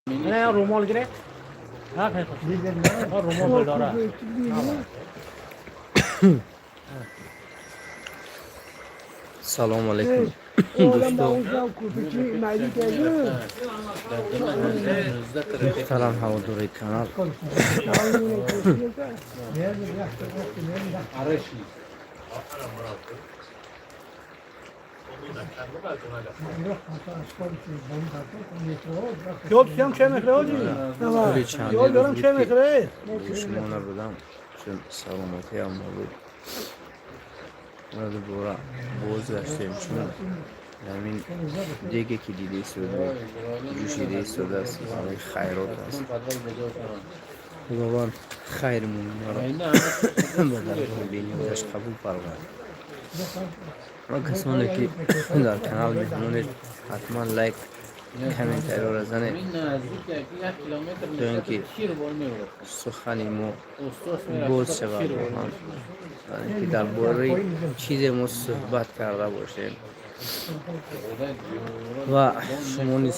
Не, румол гире. Румол дора. Салому алейкум, дӯсто, муҳтарам ҳаводори канал. Тӯли чандин рӯз буд, ки бо шумо набудам, чун саломатиам набуд. Дубора бозгаштем, чун ҳамин деге, ки дида истода, ҷӯшида истодааст, барои хайрот аст. Худованд хайри мӯминонро ба даргоҳи бениёзаш қабул фармояд. Ва касоне, ки дар канал меҳмонед, ҳатман лайк, комментариёро занед, то ин ки сухани мо боз шавад бо ҳам, ки дар бораи чизе мо суҳбат карда бошем ва шумо низ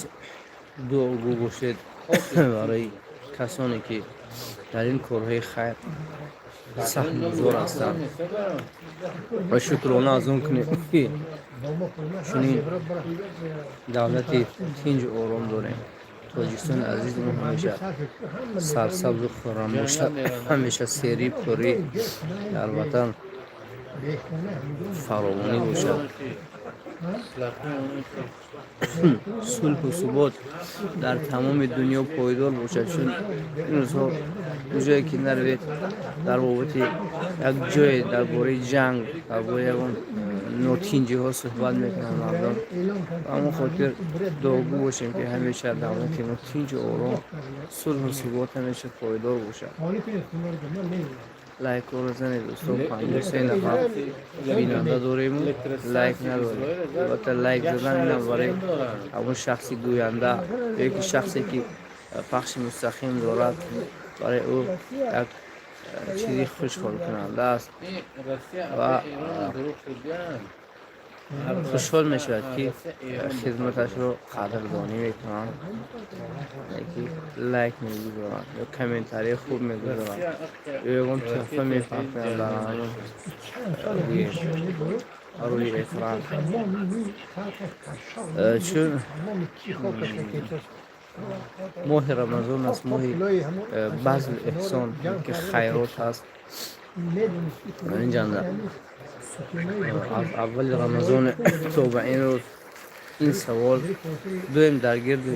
дуогӯ бошед барои касоне, ки дар ин корҳои хайр саҳмгузор ҳастанд, ва шукрона аз он кунем, ки чунин давлати тинҷу ором дорем. Тоҷикистони азизи мо ҳамеша сарсабзу хуррам бошад, ҳамеша серӣ пурӣ дар ватан фаровонӣ бошад, сулҳу субот дар тамоми дунё пойдор бошад. Чун ин рӯзҳо куҷое ки наравед, дар бобати як ҷое, дар бораи ҷанг, дар бораи ягон нотинҷиҳо суҳбат мекунанд мардум. Ба ҳамон хотир дуогӯ бошем, ки ҳамеша давлати мо тинҷу ором, сулҳу субот ҳамеша пойдор бошад. Лайкҳоро занед, дӯстон. 53 нафар бинанда дорему лайк надорем. Албатта, лайк задан инам барои ҳамон шахси гӯянда ё ки шахсе, ки пахши мустақим дорад, барои ӯ як чизи хушҳолкунанда аст ва хушҳол мешавад, ки хизматашро қадрдонӣ мекунанд, ки лайк мегузоранд ё комментарии хуб мегузоранд ё ягон тӯҳфа мепартоянд дар ҳамон рӯи экран. Чун моҳи Рамазон аст, моҳи базлу эҳсон, ки хайрот аст. Инҷанда аз аввали Рамазон то ба ин рӯз ин савол дуем дар гирди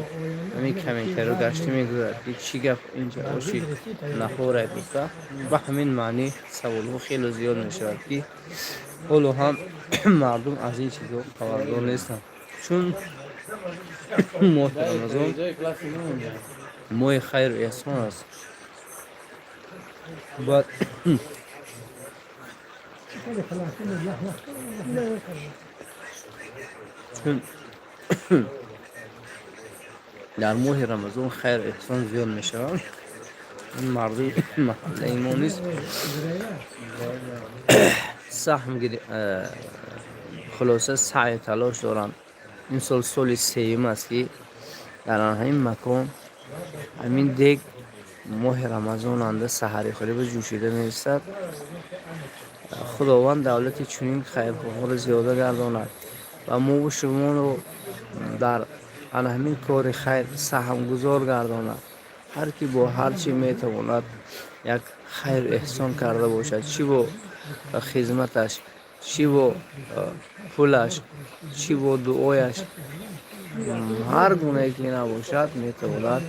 ҳамин комментариё гашта мегӯяд, ки чӣ гап, инҷа оши наҳорай гуфта. Ба ҳамин маънӣ саволҳо хеле зиёд мешавад, ки ҳоло ҳам мардум аз ин чизҳо хабардор нестанд. Чун моҳи Рамазон моҳи хайру эҳсон аст, бояд Чун дар моҳи Рамазон хайру эҳсон зиёд мешавад. Мардуми маҳаллаи мо низ саҳм, хулоса, саъю талош доранд. Ин сол соли сеюм аст, ки дар ҳамин макон ҳамин дег моҳи Рамазон анда саҳарихӯрӣ ба ҷӯшида меистад. Худованд давлати чунин хайрхоҳҳоро зиёда гардонад ва мову шуморо дар ана ҳамин кори хайр саҳмгузор гардонад. Ҳар ки бо ҳар чӣ метавонад як хайру эҳсон карда бошад, чӣ бо хизматаш, чӣ бо пулаш, чӣ бо дуояш, ҳар гунае ки набошад, метавонад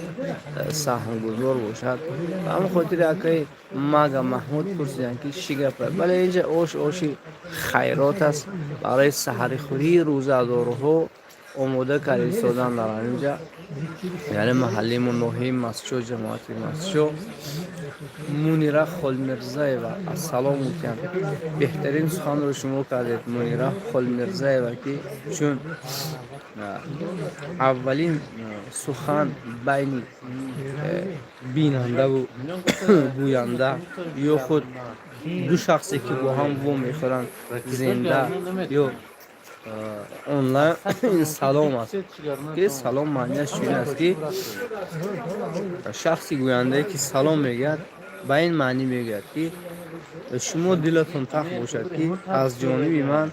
саҳмгузор бошад. Ба ҳамин хотири акаи Мага Маҳмуд пурсиданд, ки чӣ гапа. Бале, инҷа ош оши хайрот аст, барои саҳарихӯрии рӯзадорҳо омода карда истодан дар ҳаминҷа, яъне маҳаллаи мо, ноҳияи Мастчо, ҷамоати Мастчо. Мунира Холмирзаева, ассалом гуфтям. Беҳтарин суханро шумо кардед, Мунира Холмирзаева, ки чун аввалин сухан байни бинандаву гӯянда ё худ ду шахсе, ки бо ҳам во мехӯранд, зинда ё онлайн, ин салом аст. Ки салом маънияш чунин аст, ки шахси гӯяндае, ки салом мегӯяд, ба ин маънӣ мегӯяд, ки шумо дилатон тахт бошад, ки аз ҷониби ман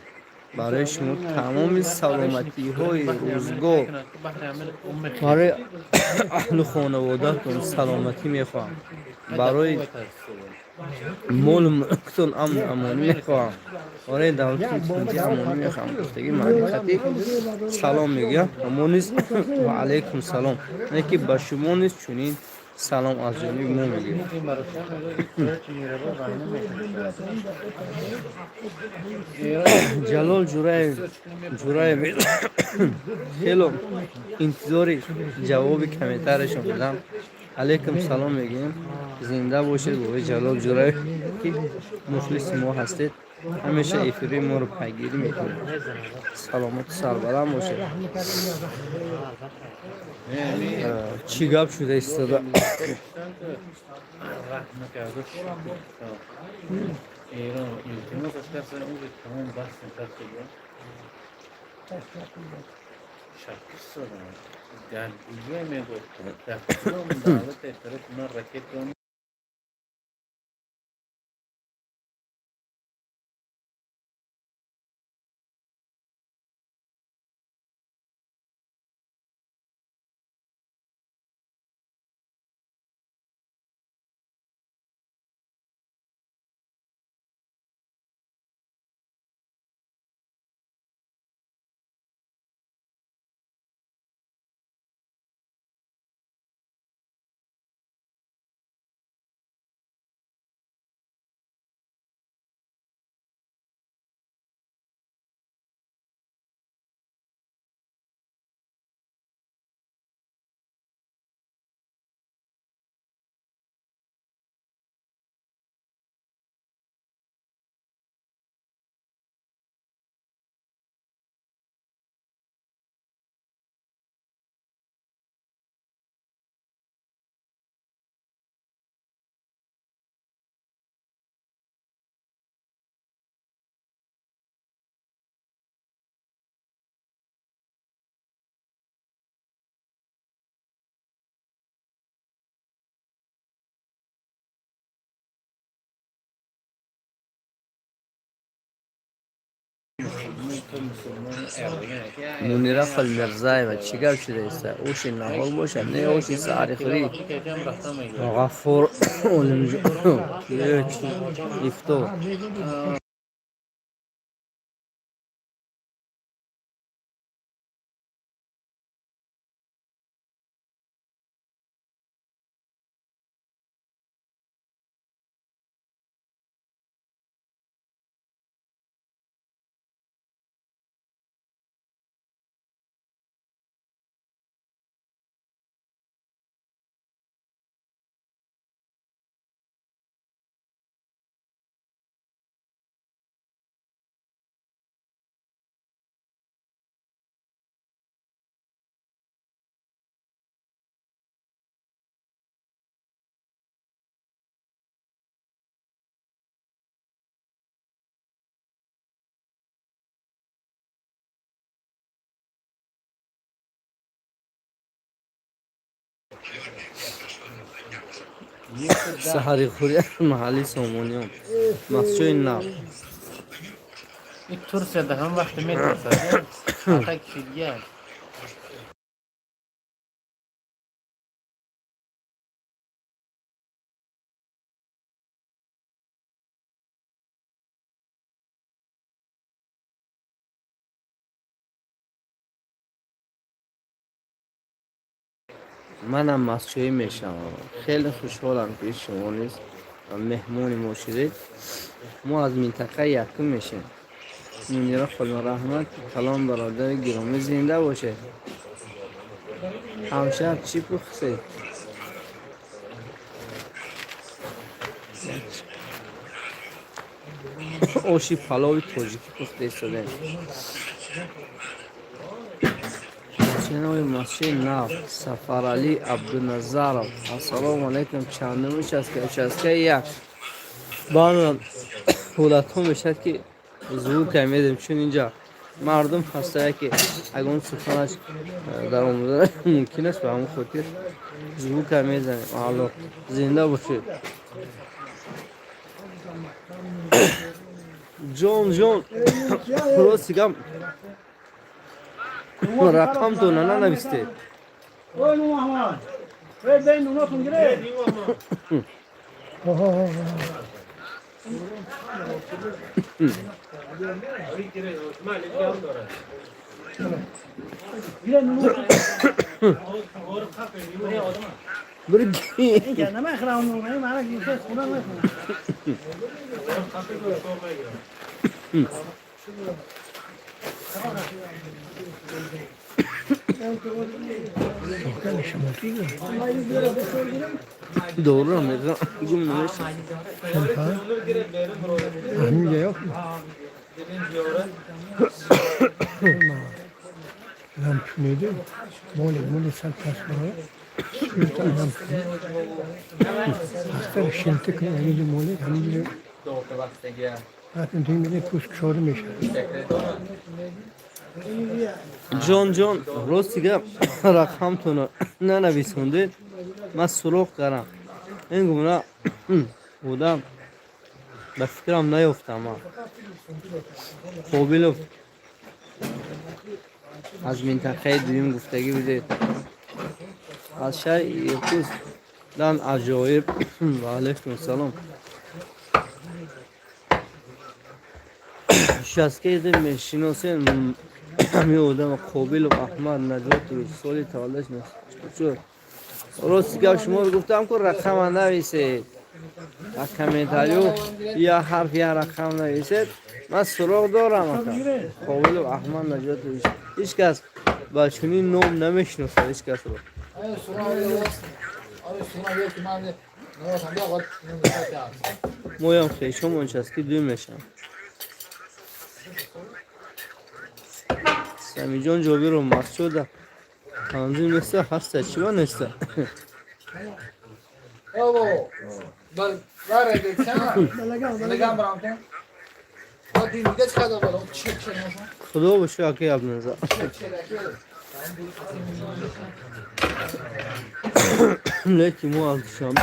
барои шумо тамоми саломатиҳои рӯзгор, барои аҳлу хонаводаатон саломатӣ мехоҳам, барои молу мулктон амну амонӣ мехоҳам, барои давлати тинҷи амонӣ мехоҳам. Гуфтагӣ маъни хати салом мегӯям. Мо низ ва алайкум салом, не ки ба шумо низ чунин салом аз ҷониби мо мегӯем. Ҷалол Ҷураев Ҷураев, хело интизори ҷавоби комментарияшон будам. Алайкум салом мегӯем, зинда бошед, бобои Ҷалол Ҷураев, ки мухлиси мо ҳастед, ҳамеша эфири моро пайгирӣ мекунед. Саломату сарбаланд бошед. Чӣ гап шуда истода? Эрон илтимос аз касе тамом баҳс кард, шаккисодам дар куҷо мегуфт, дар кадом давлат тарафи ман ракета. Мунира Холмирзаева, чӣ гап шуда иста? Оши наҳор бошад, не оши саҳарихӯрӣ? Ғаффор Олимҷон, ифтор. Саҳарихӯри маҳалли Сомониён, Мастчои Нав. И Турсияда ҳам вақте метарсад, ата кишидгия. Манам мастчоӣ мешавам. Хеле хушҳолам, ки шумо низ меҳмони мо шудед. Мо аз минтақаи якум мешем. Мунира холма, раҳмат калом, бародари гиромӣ, зинда бошед. Ҳамшаб чӣ пухтед? Оши палови тоҷикӣ пухта истодем. Чинои Масҷиди Нав, Сафаралӣ Абдуназаров, ассалому алайкум. Чандум участка? Участкаи як. Баъзан ҳолатҳо мешавад, ки звука медем, чун инҷа мардум ҳастая, ки ягон суханаш дар омода мумкин аст, ба ҳамон хотир звука мезанем. Алло, зинда бошед. Ҷон, ҷон, рости гап, рақамтона нанавистед. Ой, Муҳаммад. Эй, бен нунотун гире. Гире нунотун. Бир. این که نمیخرم نون، این معنی که خونه نمیخرم. Doğru мегӯям, гум намешавад. همینجا یافت لامپونیده مال مال سر پس برای لامپونیده اختر شنته کنه همینجا مال همینجا بعد این میره پوست کشاده میشه. Ҷон, ҷон, рости гап, рақамтонро нанависондед, ман суроғ кардам, ин гуна одам ба фикрам наёфтам. Ман Қобилов аз минтақаи дуюм гуфтагӣ будед, аз шаҳри Иркутск дан. Аҷоиб, ва алайкум ассалом. Участкаи мешиносем ҳамин одама? Қобилов Аҳмад Наҷотович, соли таваллудаш. Рости гап, шуморо гуфтам, ку рақама нависед дар комментариё, я ҳарф, я рақам нависед, ман суроғ дорам. Ака Қобилов Аҳмад Наҷотович, ҳеҷ кас ба чунин ном намешиносад ҳеҷ касро. Моям хешом участки дуюм мешавам. Самиҷон Ҷобиров, Мастчода танзим неста? Ҳаста, чиба неста? Ovo, Legam bramte. Худо бошо, аки Абдуназар. Лекин мо аз Душанбе.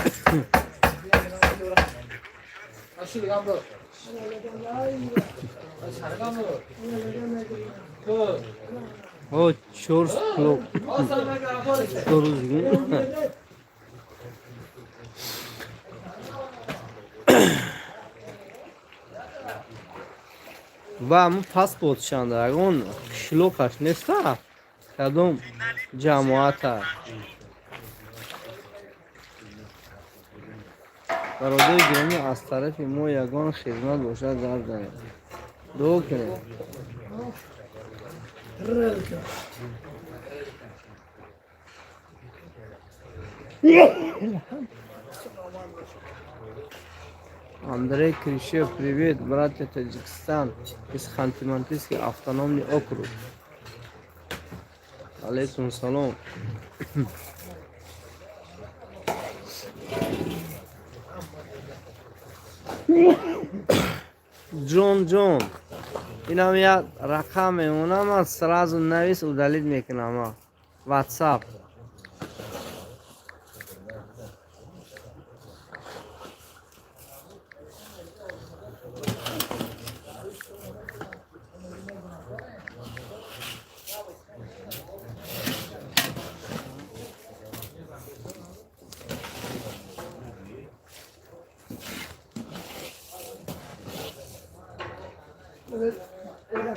О, чор клуб 4 рӯз. Ва ҳамун паспортшанда ягон қишлоқаш неста, кадом ҷамоата? Бародари гиромӣ, аз тарафи мо ягон хизмат бошад, гап занед, дуо кунед. Релка. Андрей Кришев, привет, братья, Таджикистан, из Ханты-Мансийский автономный округ. Алейкум салом. Ҷон, ҷон, инам як рақам мемонам, ман сразу навис, удалить мекунам. Ватсап.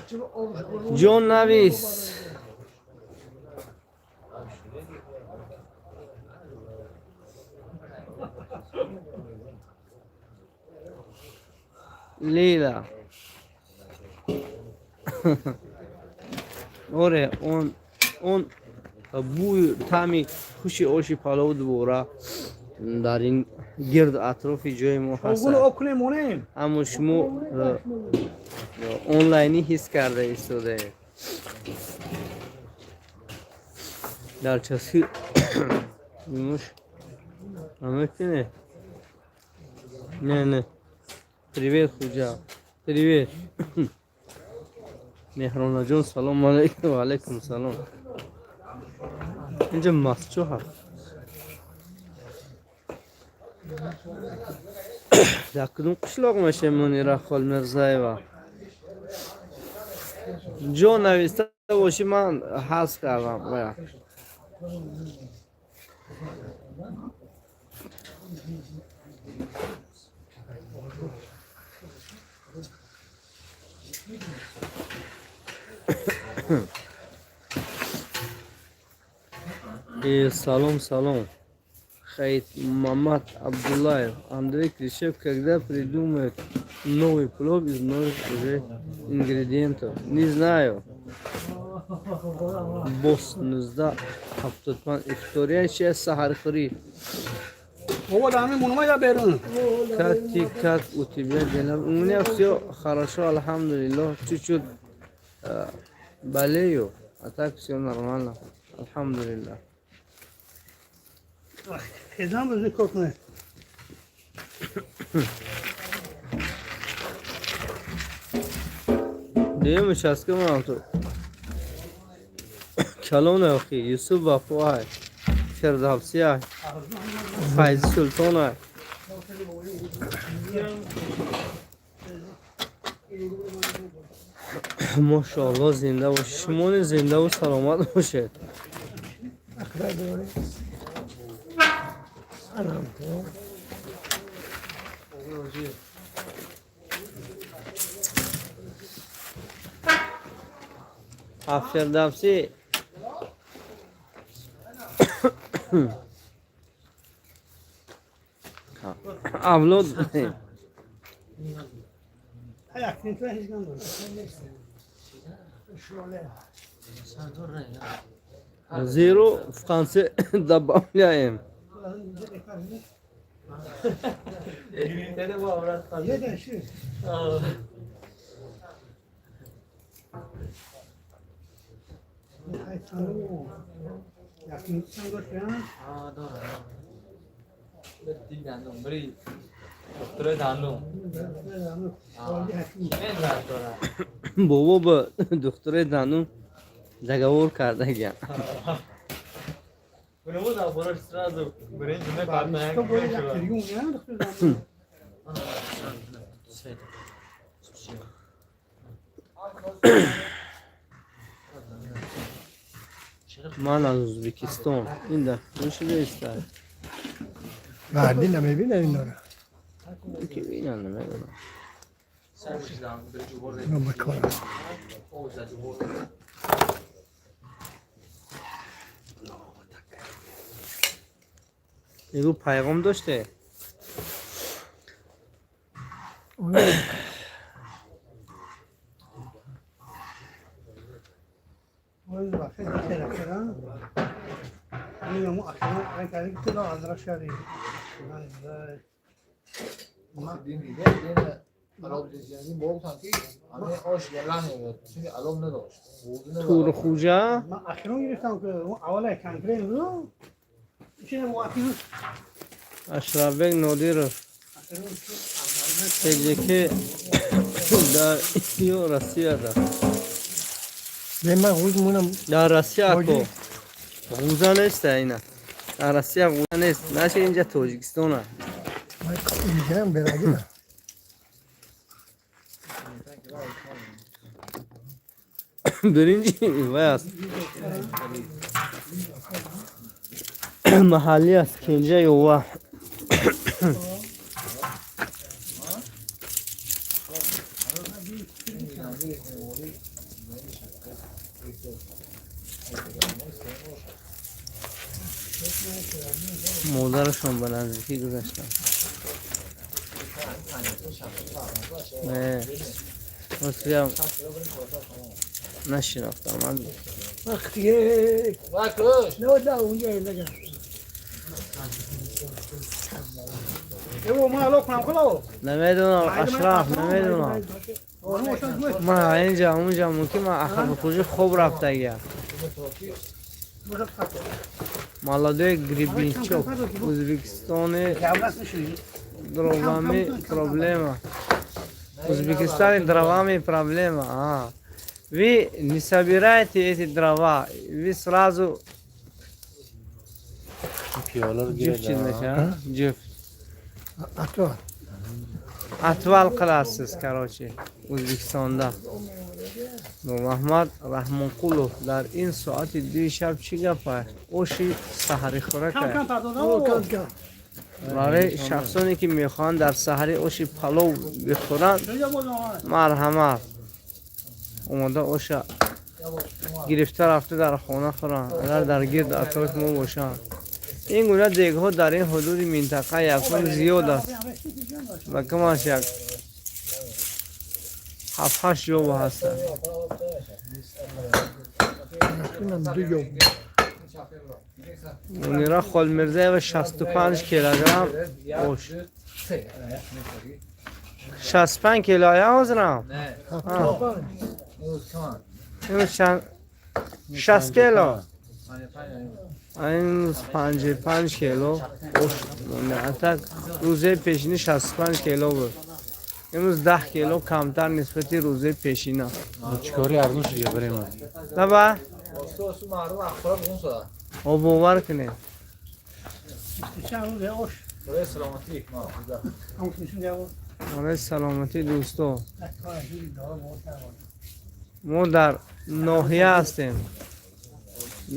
Ҷон навис. Лейла. Оре, он бӯю таъми хуши оши палову дубора дар ин гирд атрофи ҷои мо ҳаст. Аммо шумо онлайнӣ ҳис карда истодаед. Дар часи муш намекунед? Не, не. Привет, Хуҷа. Привет. Меҳронаҷон, салом алейкум. Ва алейкум салом. Инҷа масчо ҳаст. Дар кудом қишлоқ мешавем, Мунира Холмирзаева? Ҷо нависта бошӣ, ман ҳазф кардам. Салом, салом. Хаит Мамад Абдуллаев. Андрей Клишев, когда придумает новый плов из новых уже ингредиентов? Не знаю. Босс 1975 ифтория чи саҳархӯрӣ. Как ты, как у тебя дела? У меня все хорошо, алхамдулиллах. Чуть-чуть болею, а так все нормально. Алхамдулиллах. Дуюм участка ман ту. Калон охи, Юсуф Вафо, Фирдавсия, Файзи Султон. Мошоалло, зинда бошед. Шумо низ зиндаву саломат бошед. Фирдавсӣ авлод. Зеро в конце добавляем. Бобо ба духтурои дандун договор кардагиам. Ман аз Ӯзбекистон. Ин дар куҷо шуда истад? Мардӣ намебинад инора. Ки бинам, намедонам. Ино ба кор аст. Эгу пайғом доште? Турхуҷа? Ашрафбек Нодиров. ТҶК дар ё Россияда. Ман ғуз мунам. Дар Россия ко ғуза нест ина. Дар Россия ғуза нест. Наши инҷа Тоҷикистона. Инҷам берагина. Биринҷи вай аст. Маҳаллӣ аст, кенҷа ёва. Модарашон ба наздикӣ гузаштанд. Не, ростиам нашинохтам ман. Вақти не, унҷа нага. Намедонам, Ашраф, намедонам. Ман инҷа унҷа мумкин ман ахирхӯҷи хоб рафтагиам. Молодой Гребенщик, Узбекистоне дровами проблема. Узбекистане дровами проблема. А. Вы не собираете эти дрова, вы сразу Piyolar ҷуфт чиз мешавад, ҷуфт. Отвал. Отвал qilasiz, короче, O'zbekistonda. Нурмаҳмад Раҳмонқулов, дар ин соати 2 шаб чӣ гап аст? Оши саҳарӣ хӯрака. Барои шахсоне ки мехоҳанд дар саҳарӣ оши палов бихӯранд, марҳамат. Омода оша гирифта рафта дар хона хӯранд, агар дар гирд атрофи мо бошанд. Ин гуна дегҳо дар ин ҳудуди минтақа якум зиёд аст. Ба камаш як ҳафт-ҳашт ҷо ҳастанд. Ду ҷо. Мунира Холмирзаева, 65 килограмм ош. 65 килоя ҳозирам? Имрӯз чанд? 60 кило. Имрӯз 55 кило ош монда. А так рӯзаи пешини 65 кило буд. Имрӯз 10 кило камтар нисбати рӯзаи пешина. Чикори арзон шуд барои ман. Наба? О, бовар кунед. Барои саломатӣ, дӯсто. Мо дар ноҳия ҳастем.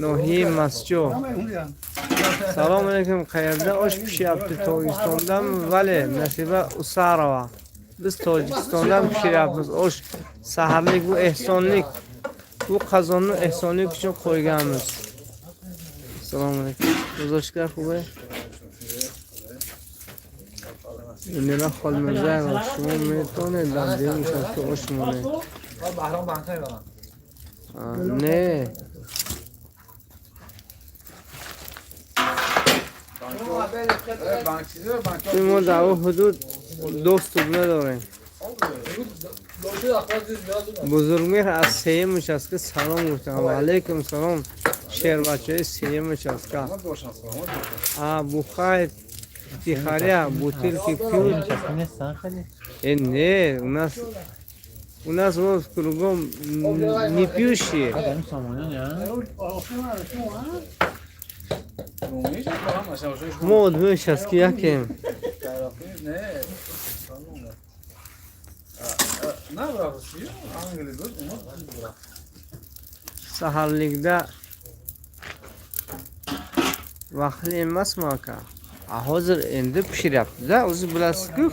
Ноҳияи Мастчоҳ. Салом алейкум, qayerda osh pishyapti, Tojikistondami? Вале, Насиба Усарова. Biz Tojikistondan pishiryapmiz osh. Saharlik bu ehsonlik. Bu qozonni ehsonlik uchun qo'yganmiz. Assalomu alaykum. Ro'zashkar xубе? Мунира Холмирзаева, шумо метавонед дар дем нишаста ош монед? Не. Мо дар он ҳудуд доступ надорем. Бузургмеҳр аз сеюм участка салом гуфтам. Ва алайкум салом, шербачаи сеюм участка. А бухает втихаря, бутылки пьют. Не, у нас вот кругом не пьющие. Мо одми участки якем. Саҳарликда vaqtli emasmi, aka? A hozir endi pishiryapti-da. O'zi bilasiz-ku,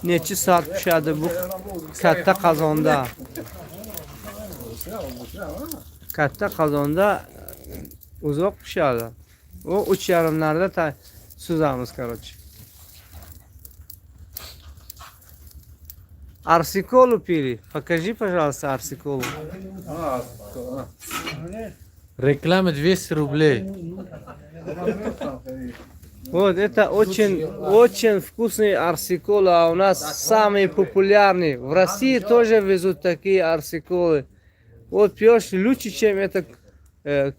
necha soat pishadi bu katta qozonda. Katta qozonda uzoq pishadi. U 3:30larda suzamiz, короче. Арсиколу пили. Покажи, пожалуйста, Арсиколу. Реклама 200 рублей. Вот это очень, очень вкусный арсикола, а у нас самый популярный. В России тоже везут такие арсиколы. Вот пьешь лучше, чем это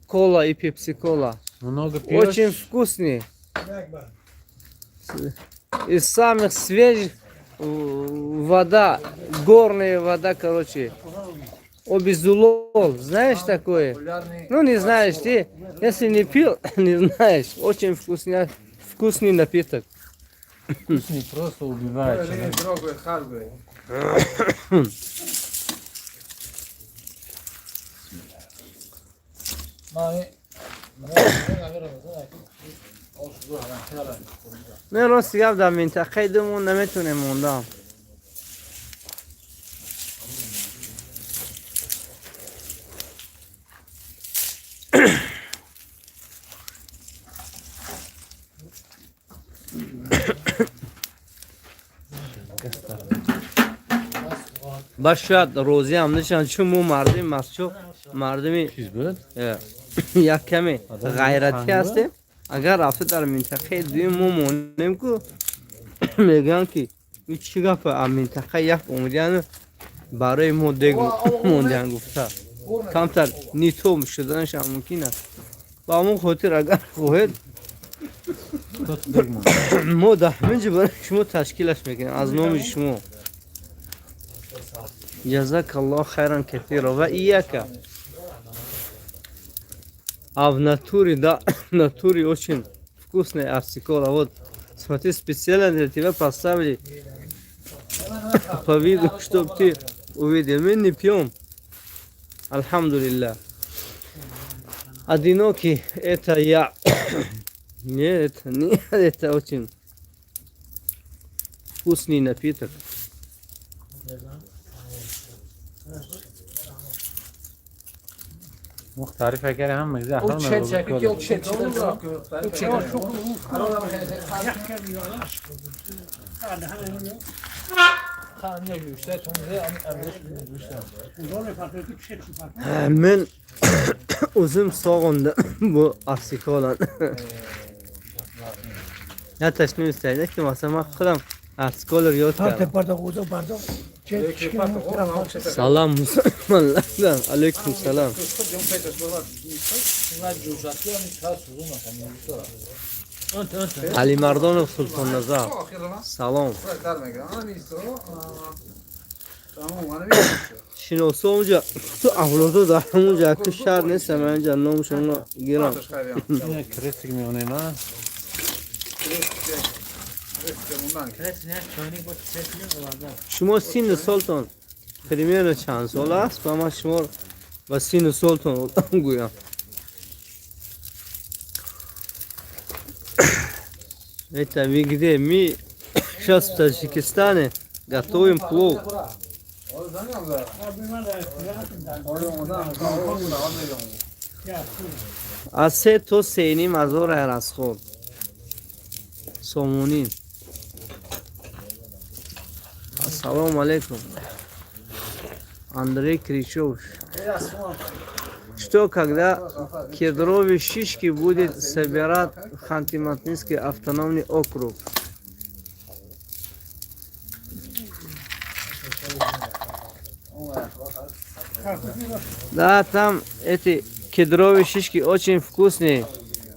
кола и пепси-кола. Много пьешь? Очень вкусный. Из самых свежих вода, горная вода, короче. Обезулол, знаешь такое? Ну, не знаешь ты, если не пил, не знаешь. Очень вкусный, вкусный напиток. Вкусный, просто убивает человека. Мен рости гап дар минтақаи думон наметонем мондам. Ба шояд розиам нешаванд, чун мо мардуми масчо, мардуми Чиз буд? Як каме ғайратӣ ҳастем. Агар рафта дар минтақаи дуюм мо монем ку, мегӯянд ки ин чӣ гапа, а минтақа як омадияну барои мо дег мондиян гуфта, камтар нито шуданашам мумкин аст. Ба ҳамон хотир, агар хоҳед, мо дар ҳамин ҷо барои шумо ташкилаш мекунем аз номи шумо. Ҷазакаллоҳ хайран касира ва ияка. А в натуре, да, в натуре очень вкусная арсикола. Вот, смотри, специально для тебя поставили по виду, чтобы ты увидел. Мы не пьем. Альхамдулилля. Одинокий — это я. Нет, нет, это очень вкусный напиток. مختلف اگر هم مزه. او چه چه که او چه چه او چه. یخ کردی یا خانه گوشته تونده امروز گوشته. Men o'zim sog'indim bu arsikolani. Я точнее istaydi ки, масалан, ман худам арсиколро ёд кардам. Салам мусулмонlardan, алейкум салам. نه جوشتی هم نیست سوزون مثلا. Алимардонов Султонназар, салом. Шиносо онҷа ту авлодо дар ҳамонҷа ту шаҳр нестам, инҷа номшонро гирам. Крестик меонем, а? Крестик не, чойник бо крестик оварда. Шумо синну солтон примерно чанд сол аст? Ба ман шумо ба синну солтон гӯям. Это мы где? Мы сейчас в Таджикистане готовим плов. Аз 3 то 3,5 ҳазор расход сомонӣ. Ассалому алейкум, Андрей Кричев. Что, когда кедровые шишки будет собирать в Ханты-Мансийский автономный округ? Да, там эти кедровые шишки очень вкусные,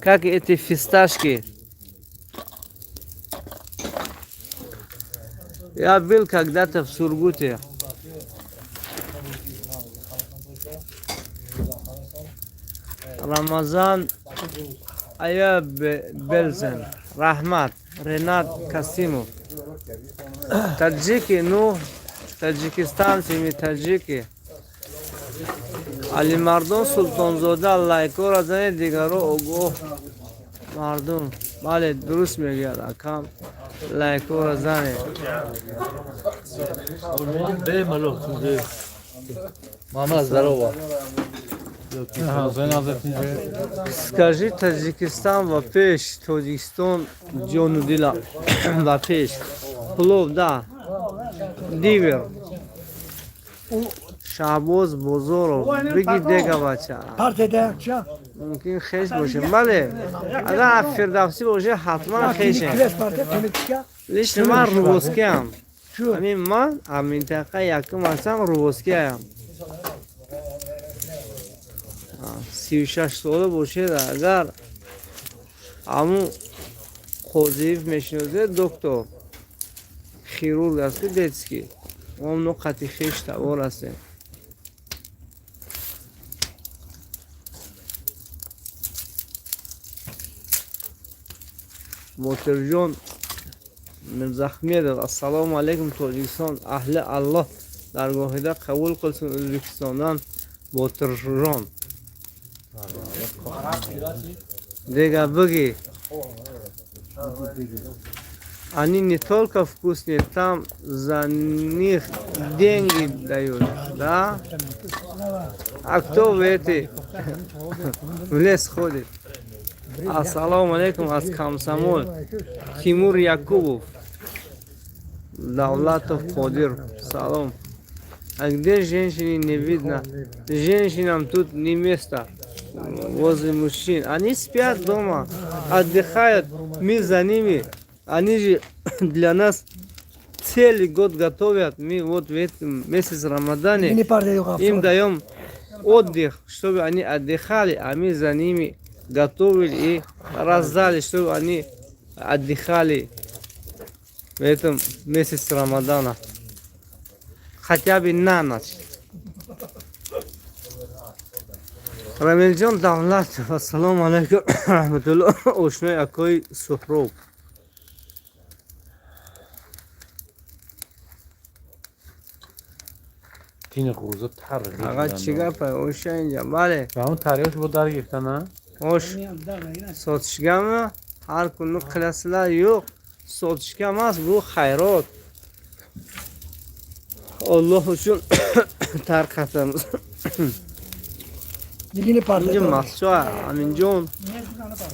как эти фисташки. Я был когда-то в Сургуте. Рамазан Ая Белзен. Рахмат. Ренат Касимов. Таджики, ну, таджикистанцы, мы таджики. Алимардон Султонзода, лайкора занед, дигаро огоҳ мардум. Бале, дуруст мегӯяд акам, лайкора занед. Мама, здорово. Скажи, Таджикистан ва пеш, Тоҷикистон ҷону дила ва пеш. Плов, да. Дивер. Шаҳбоз Бозоров, биги дега бача. Мумкин хеш бошем. Бале, агар Фирдавсӣ боше, ҳатман хешем. Лично ман рубоскиам. Ҳамин ман аз минтақа якум ҳастам, рубоскиам. 36 сола бошед, агар ҳамун Қозиев мешиносед, доктор хирург аст ки детский, мо нуқати хеш табор ҳастем. Ботирҷон Мирзахмедов, ассалому алайкум, Тоҷикистон аҳли Аллоҳ даргоҳида қабул қилсин. O'zbekistondan Ботирҷон. Дега биги. Они не только вкусные, там за них деньги дают, да? А кто в эти в лес ходит? Ассалому алейкум аз Комсомол. Тимур Якубов. Давлатов Қодир. Салом. А где женщины, не видно. Женщинам тут не место возле мужчин. Они спят дома, отдыхают, мы за ними. Они же для нас целый год готовят. Мы вот в этом месяц Рамадане им даем отдых, чтобы они отдыхали, а мы за ними готовили и раздали, чтобы они отдыхали в этом месяце Рамадана. Хотя бы на ночь. Рамилҷон Давлатов, ассалому алайкум, раҳматулло, ошнои акои Суҳроб. Тини ғурза тар. Аға, чӣ гапа, оша инҷа, бале. Ва он тариёш бо дар гирифтан, а? Ош сотишгами? Ҳар куни qilasizlar, yo'q. Sotishga emas, bu xayrot. Alloh uchun tarqatamiz. Инҷа масчоа, Аминҷон.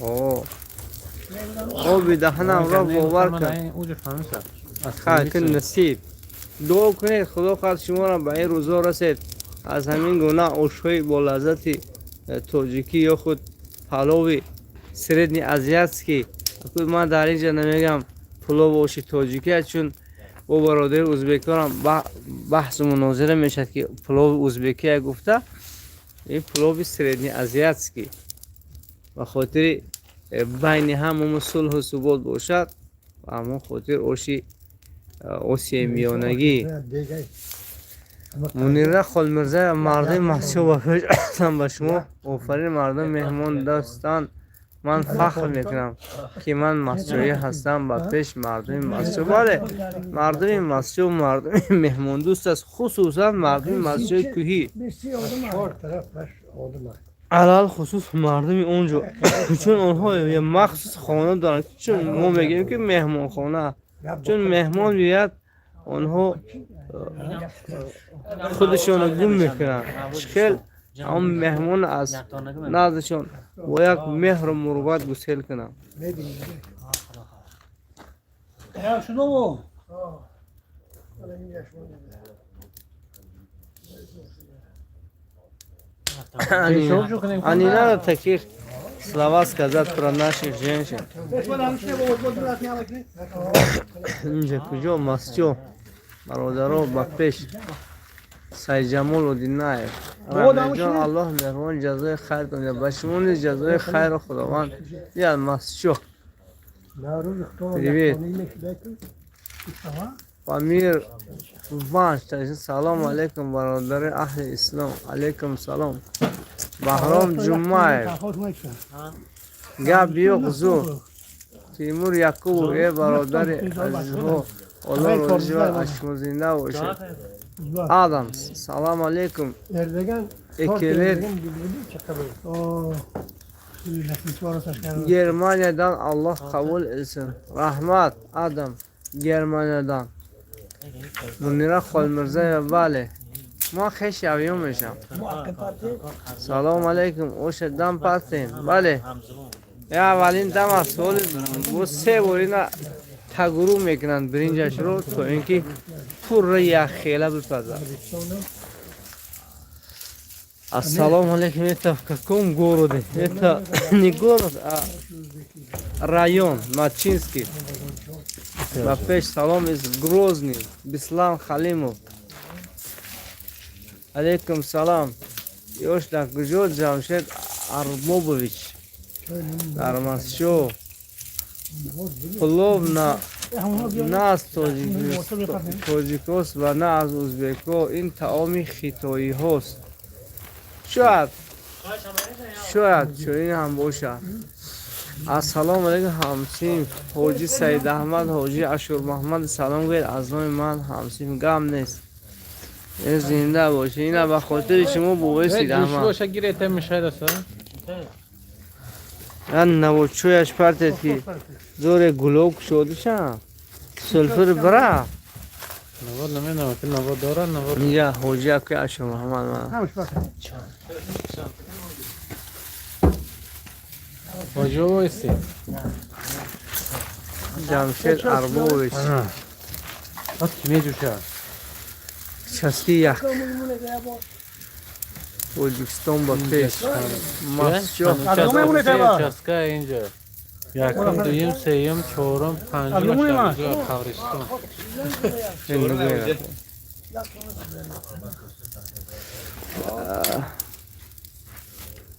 О. Оби даҳанамро бовар кун. Хайр, кун насиб. Дуо кунед, Худо хоҳад шуморо ба ин рӯзҳо расед. Аз ҳамин гуна ошҳои болаззати тоҷикӣ ё худ палови среднеазиатский. Ман дар ин ҷа намегам пулови оши тоҷикӣ, чун бо бародари узбеконам баҳсу мунозира мешавад, ки пулови узбекия гуфта, ин пулови среднеазиатский. Ба хотири байни ҳамамо сулҳу субот бошад, ба ҳамон хотир оши осиёи миёнагӣ. Мунира Холмирзаева, мардуми Мастчоҳ ба пеш ҳастанд, ба шумо офарин, мардум меҳмон достанд. Ман фахр мекунам, ки ман мастчоҳӣ ҳастам, ба пеш мардуми Мастчоҳ. Бале, мардуми Мастчоҳ мардуми меҳмондӯст аст, хусусан мардуми Мастчоҳи кӯҳӣ, алалхусус мардуми он ҷо, чун онҳо махсус хона доранд. Чун мо мегӯем, ки меҳмонхона, чун меҳмон биёяд, онҳо худашонро гум мекунанд. Хел он меҳмон аз наздашон бо як меҳру мурувват гусел кунанд. А не надо таких слова сказать про наших женщин. Инҷа куҷо Мастчоҳ, бародаро, ба пеш. Сайҷамол Одинаев, Рамиҷон, Аллоҳ меҳрубон ҷазои хайр кунад. Ба шумо низ ҷазои хайру Худованд диҳад. Мастчоҳ, привет. Памир Ванш, салом алейкум, бародари аҳли ислом. Алейкум салом. Баҳром Ҷумаев, гап yo'q, zo'r. Тимур Якубов, э бародари азизҳо, Аллоҳ розӣ аз шумо, зинда бошед. Адам, салом алейкум. Экелер Германиядан, Аллоҳ қабул etsin. Раҳмат, Адам, Германиядан. Мунира Холмирзаева, бале. Ма хеши авён мешам. Салом алейкум, оша дам пастем. Бале. Я аввалин дам аст, ҳоли бо се бор ина тагуру мекунанд биринҷашро, то ин ки пурра якхела бипазад. Ассалому алейкум, это в каком городе? Это не город, а район, Мачинский. Ба пеш, салом из Грозный, Бислам Халимов. Алейкум салам. Ёш дар куҷо, Ҷамшед Арбобович? Дар Мастчоҳ. Пулов на аз тоҷикост ва на аз узбекҳо, ин таоми хитоиҳост. Шояд чунин ҳам бошад. Ассалому алайкум, ҳамсинф ҳоҷи Саидаҳмад, ҳоҷи Ашурмуҳаммад, салом гӯед аз номи ман. Ҳамсинф, гам нест, зинда бошед. Ина ба хотири шумо, бобои Саидаҳмад. Навочӯяш партед, ки зоре гулоб кушодиша сулфур бира. Инҷа ҳоҷи акои Ашурмуҳаммад ман. Ҷамшед Арбович. Участки як. Тоҷикистон ба пеш. Мастчоҳ. Участка инҷа. Якум, дуюм, сеюм, чорум, панҷум, қабристон. Зиндагӣ.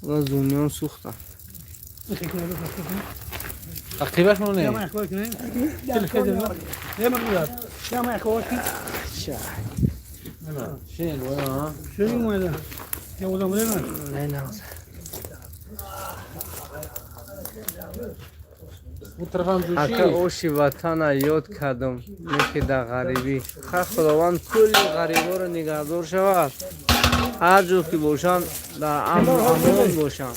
Зумиён сӯхтанд. Ақибаш моне. Шин, а? Не, нағз. У тарафам Ака, ҷӯши. Оши ватана ёд кардам, не ки дар ғарибӣ. Ха, Худованд кулли ғариборо нигаҳдор шавад, ҳар ҷо ки бошанд, дар амну амон бошанд,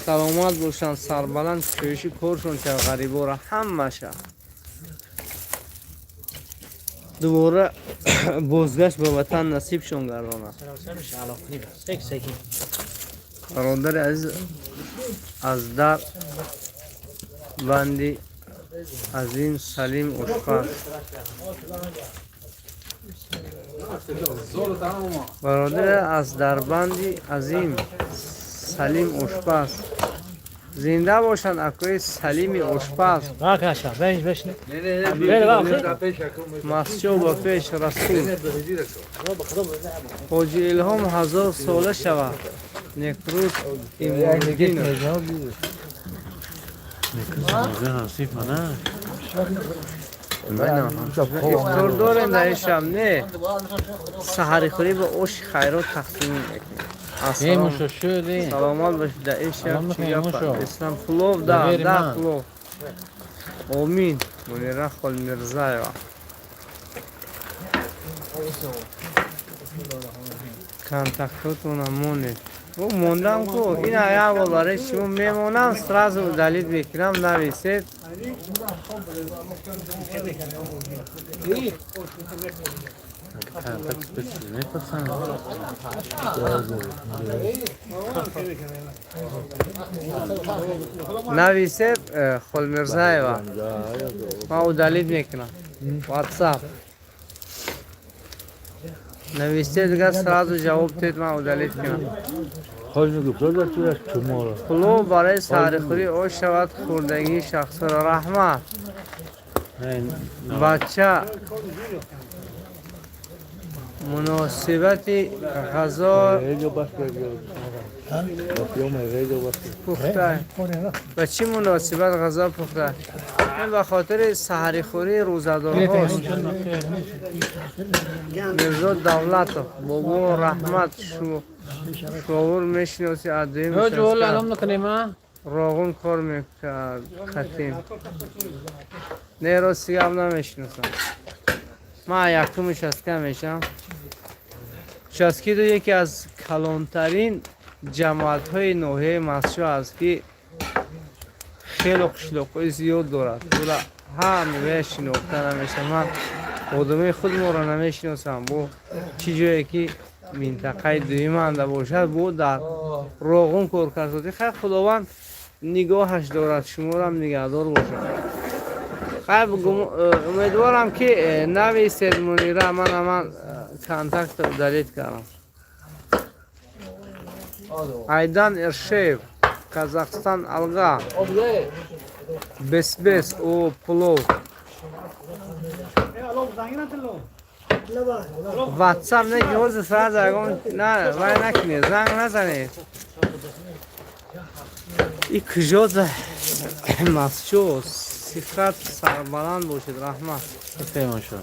саломат бошанд, сарбаланд, кӯшиши коршон шавад. Ғариборо ҳамаша дубора бозгашт ба ватан насибшон гардонад. Бародари азиз, аз дар банди Азим Салим ошпаз. Бародари аз дарбанди Азим Салим ошпаз, зинда бошанд акои Салими ошпаз. Мастчоҳ ба пеш. Расул Ҳоҷи Илҳом 1000 сола шавад. Некрӯз Имомиддинов. Насиб мана. Ифтор дорем дар ин шаб, не, саҳарихӯрӣ ба оши хайрот тақсим мекунем. Э, мушо шуд. Саломат бошед. Дар ин шаб Салом чӣ бихайр, гап? мушо. Ислам плов да. Доверь Да. ман. Плов, омин. Мунира Холмирзаева, контактотона монед. О, мондам ку, ина як бор барои шумо мемонам, сразу удалить мекунам. Нависед. Контакт чиз мепурсанд. Нависед, Холмирзаева, ман удалить мекунам. Ватсап нависед, дигар сразу ҷавоб тед, ман удалить кунам. Плов барои саҳарихӯрӣ ош шавад, хӯрдагии шахсро. Раҳмат, бача. Муносибати ғазо пухта, ба чӣ муносибат ғазо пухта? Ин ба хотири саҳарихӯрии рӯзадорҳост. Мирзо Давлатов, бобо, раҳмат. Шовур мешиноси? Аз дуюм Ё ҷувол алом накунем, а? Роғун кор мекард қатим. Не, рости гап, намешиносам. Ман якум участка мешам. Участки ду яке аз калонтарин ҷамоатҳои ноҳияи Мастчоҳ аст, ки хело қишлоқҳои зиёд дорад. Тура ҳамаи шинохта намешавам. Ман одамои худморо намешиносам, бо чӣ ҷое ки минтақаи дуюманда бошад, бо дар Роғун кор кард. Хай, Худованд нигоҳаш дорад, шуморам нигаҳдор бошад. Хай, умедворам, ки нависед, Мунира. Ман контакт удалить кардам. Айдан Иршеев, Казахстан, алға. Бесбес о плов. Ватсап не, ки ҳозир сразу ягон на вай накунед, занг назанед. И куҷо за Мастчоҳ? Сихат, сарбаланд бошед, раҳмат. Темошо.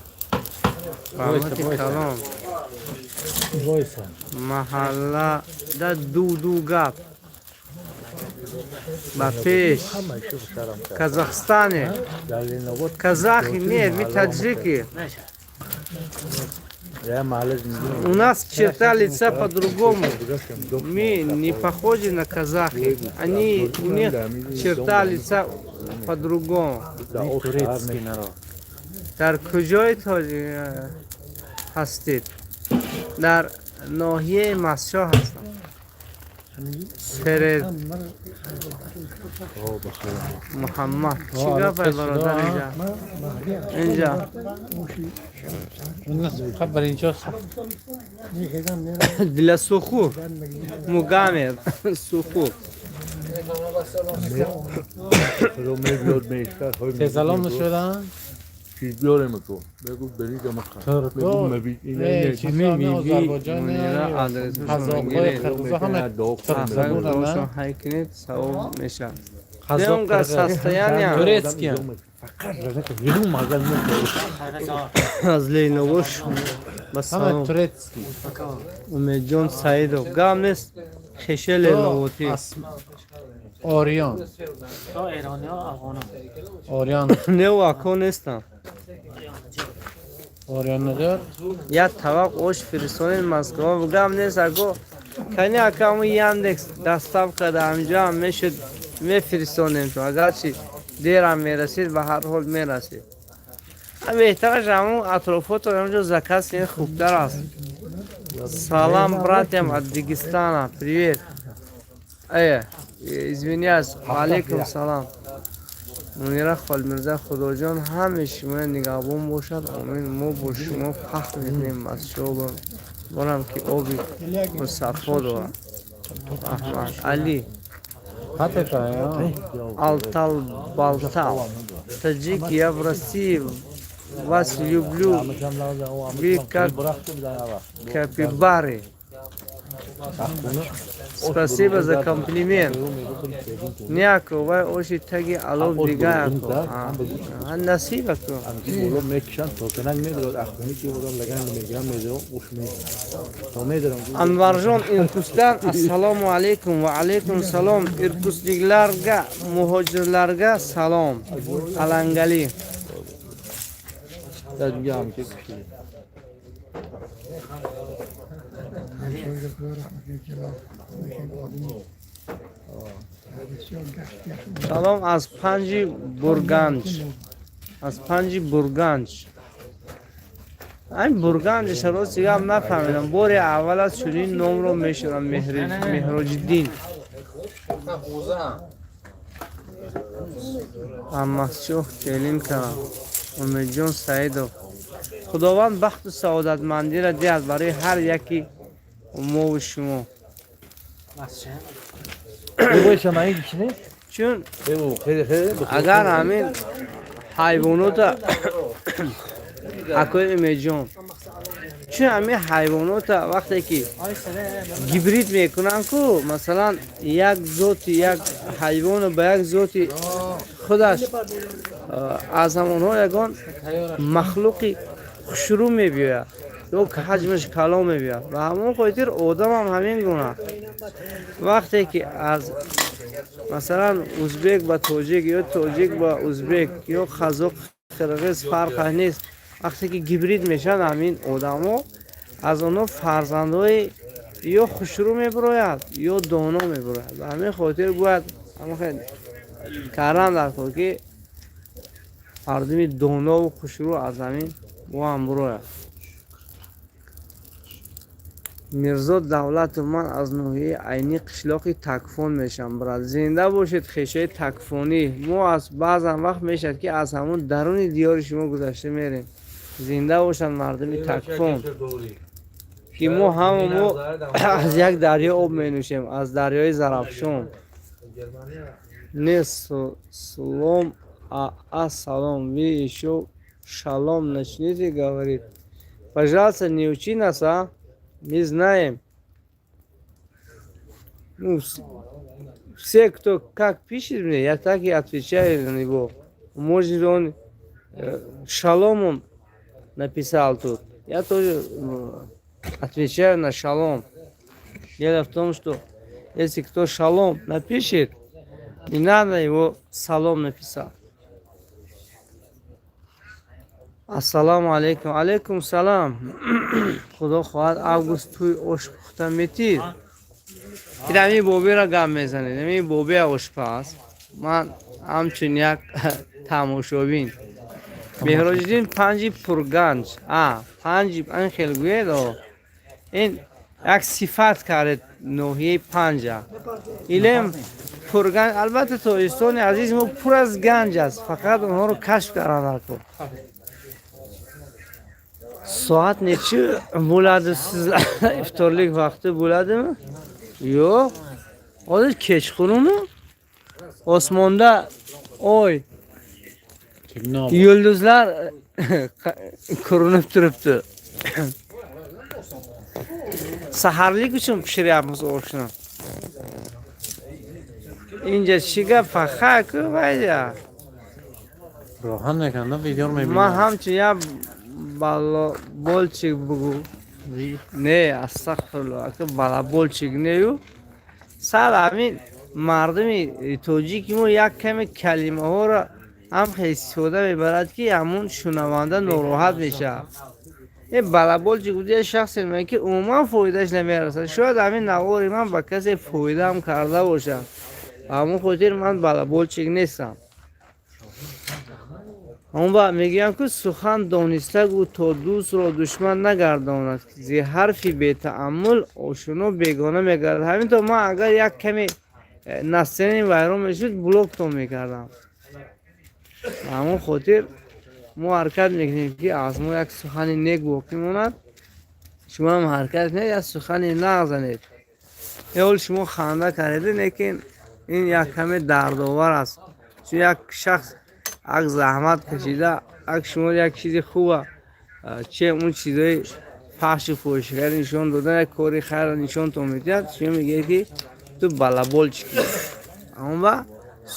Раҳмати калом. Маҳаллада ду гап. Ба пеш. Казахстане казахи нет, мы таджики. У нас черта лица по-другому, мы не похожи на казахи, они, у них черта лица по-другому. Турецкий народ. Дар куҷои тоҷик ҳастед? Дар ноҳияи Мастчоҳ ҳастам. Серед. Муҳаммад, чӣ гапай, бародар, инҷа инҷа? Хабар инҷо. Для сухур мугамер сухур. Тезалом шудан. چیز بیاریم تو بگو برید ما بگو مبید نه چیزا نه آذربایجان Мунира نه адресашон قزاق‌های гиред. قرقیزا همه Ҳаққашон ҳай кунед, савоб мешавад. قزاق Демга состояние турецкий. аз Леновош ба همه салом. турецкий. Умедҷон Саидов, гап нест, хеше Леновотӣ. آریان. آریان. Неу ако нестам. آریان ندار. Як табақ ош фиристонед Москва. Гап нест, ако кани акаму Яндекс доставка да ҳамҷоам мешуд, мефиристонем то, агарчи дерам мерасид, ба ҳар ҳол мерасид. Беҳтараш ҳамун атрофото ҳамҷо заказ кунед, хубтар аст. Салам, братьям от Дагестана, привет. Извиняюсь, алейкум салам. Мунира Холмирза, Худоҷон ҳамаи шумо нигаҳбон бошад, омин. Мо бо шумо фахр мекунем аз шобон борам, ки оби мусаффо дорад. Аҳмад Али. Алтал Балтал. Таджик, я в России, вас люблю, вы как капибары. Спасибо за комплимент. Няко, вай оши таги алов дигаяко. Насибако. میکشن تا کنک میدارد اخونی که بودم لگن میگیرم میدارم اوش میدارم تا میدارم. Anvarjon Irkutdan, assalomu alaykum. Va alaykum salom. Irkutliklarga, muhojirlarga salom. Alangali. دیگه هم که کشیده. Салом аз Панҷи Бурганҷ. Аз Панҷи Бурганҷ. Айн Бурганҷ рости гап нафаҳмидам. Бори аввал аз чунин номро мешунавам. Меҳроҷиддин. Аммасчоҳ келин кардам. Умедҷон Саидов. Худованд бахту саодатмандиро диҳад барои ҳар яки мову шумо. Чун агар ҳамин ҳайвонота, акои Умедҷон, чун ҳамин ҳайвонота вақте ки гибрид мекунанд ку, масалан, як зоти як ҳайвону ба як зоти худаш, аз ҳамонҳо ягон махлуқи хушрӯ мебиёяд ё ҳаҷмаш калон мебиёяд. Ба ҳамон хотир одамам ҳамин гуна, вақте ки аз, масалан, узбек ба тоҷик ё тоҷик ба узбек ё қазоқ, қирғиз, фарқаш нест, вақте ки гибрид мешаванд ҳамин одамо, аз онҳо фарзандҳои ё хушрӯ мебирояд, ё доно мебирояд. Ба ҳамин хотир бояд кардан дар кор, ки мардуми донову хушрӯ аз ҳамин мо ҳам бирояд. Мирзо Давлатов, ман аз ноҳияи Айнӣ, қишлоқи Такфон мешавам, брат. Зинда бошед, хешаи такфонӣ. Мо аз баъзан вақт мешавад, ки аз ҳамон даруни диёри шумо гузашта мерем. Зинда бошанд мардуми Такфон, ки мо ҳама мо аз як дарё об менӯшем, аз дарёи Зарафшон. Не слом, а салом. Вы ещё шалом начните говорить, пожалуйста. Не учи нас, а мы знаем. Ну, все, кто как пишет мне, я так и отвечаю на него. Может, он шаломом написал тут. Я тоже отвечаю на шалом. Дело в том, что если кто шалом напишет, не надо его салом написать. Ассалому алейкум. Алейкум салам. Худо хоҳад, август тӯй ош пухта метид. Ами бобиро гап мезанед. Ами боби ошпаз. Ман ҳамчун як тамошобин. Меҳроҷиддин, Панҷи Пурганҷ. А, Панҷи ан хел гӯед. Ин як сифат кардед ноҳияи Панҷа. Илем Пурганҷ, албатта, Тоҷикистони азизи мо пур аз ганҷ аст, фақат онҳоро кашф кардан дар кор. Soat nechi bo'ladi sizlar? Iftorlik vaqti bo'ladimi? Yo'q. Hozir kechqurunmi? Osmonda oy, Темно. Yulduzlar ko'rinib turibdi. Saharlik uchun pishiryapmiz oshni. Инҷа чӣ гап фаха-ку вайя? Роҳан мекунам, видео мебинам. Ман ҳамчун як балобольчик бугу. Не, астағфирулло, ака, балабольчик нею. Сар ҳамин мардуми тоҷики мо як каме калимаҳоро ҳам хел истифода мебарад, ки ҳамун шунаванда нороҳат мешавад. Э балабольчик буд, як шахсе мегӯяд, ки умуман фоидааш намерасад. Шояд ҳамин навори ман ба касе фоидаам карда бошад. Ба ҳамон хотир ман балабольчик нестам. Он ба мегӯям, ки сухан дониста гӯ, то дӯстро душман нагардонад, зи ҳарфи бетааммул ошуно бегона мегардад. Ҳамин то ман агар як каме настроение вайрон мешуд, блоктон мекардам. Ба ҳамон хотир мо ҳаракат мекунем, ки аз мо як сухани нек боқӣ монад. Шумоам ҳаракат кунед, як сухани нағз занед. Ҳол шумо ханда кардед, лекин ин як каме дардовар аст, чун як шахс як заҳмат кашида, як шумо як чизи хуба, че он чизои фаҳшу фоҳишагари нишон додан, як кори хайрро нишонтон медиҳад, шумо мегӯед, ки ту балабольчики. Он ба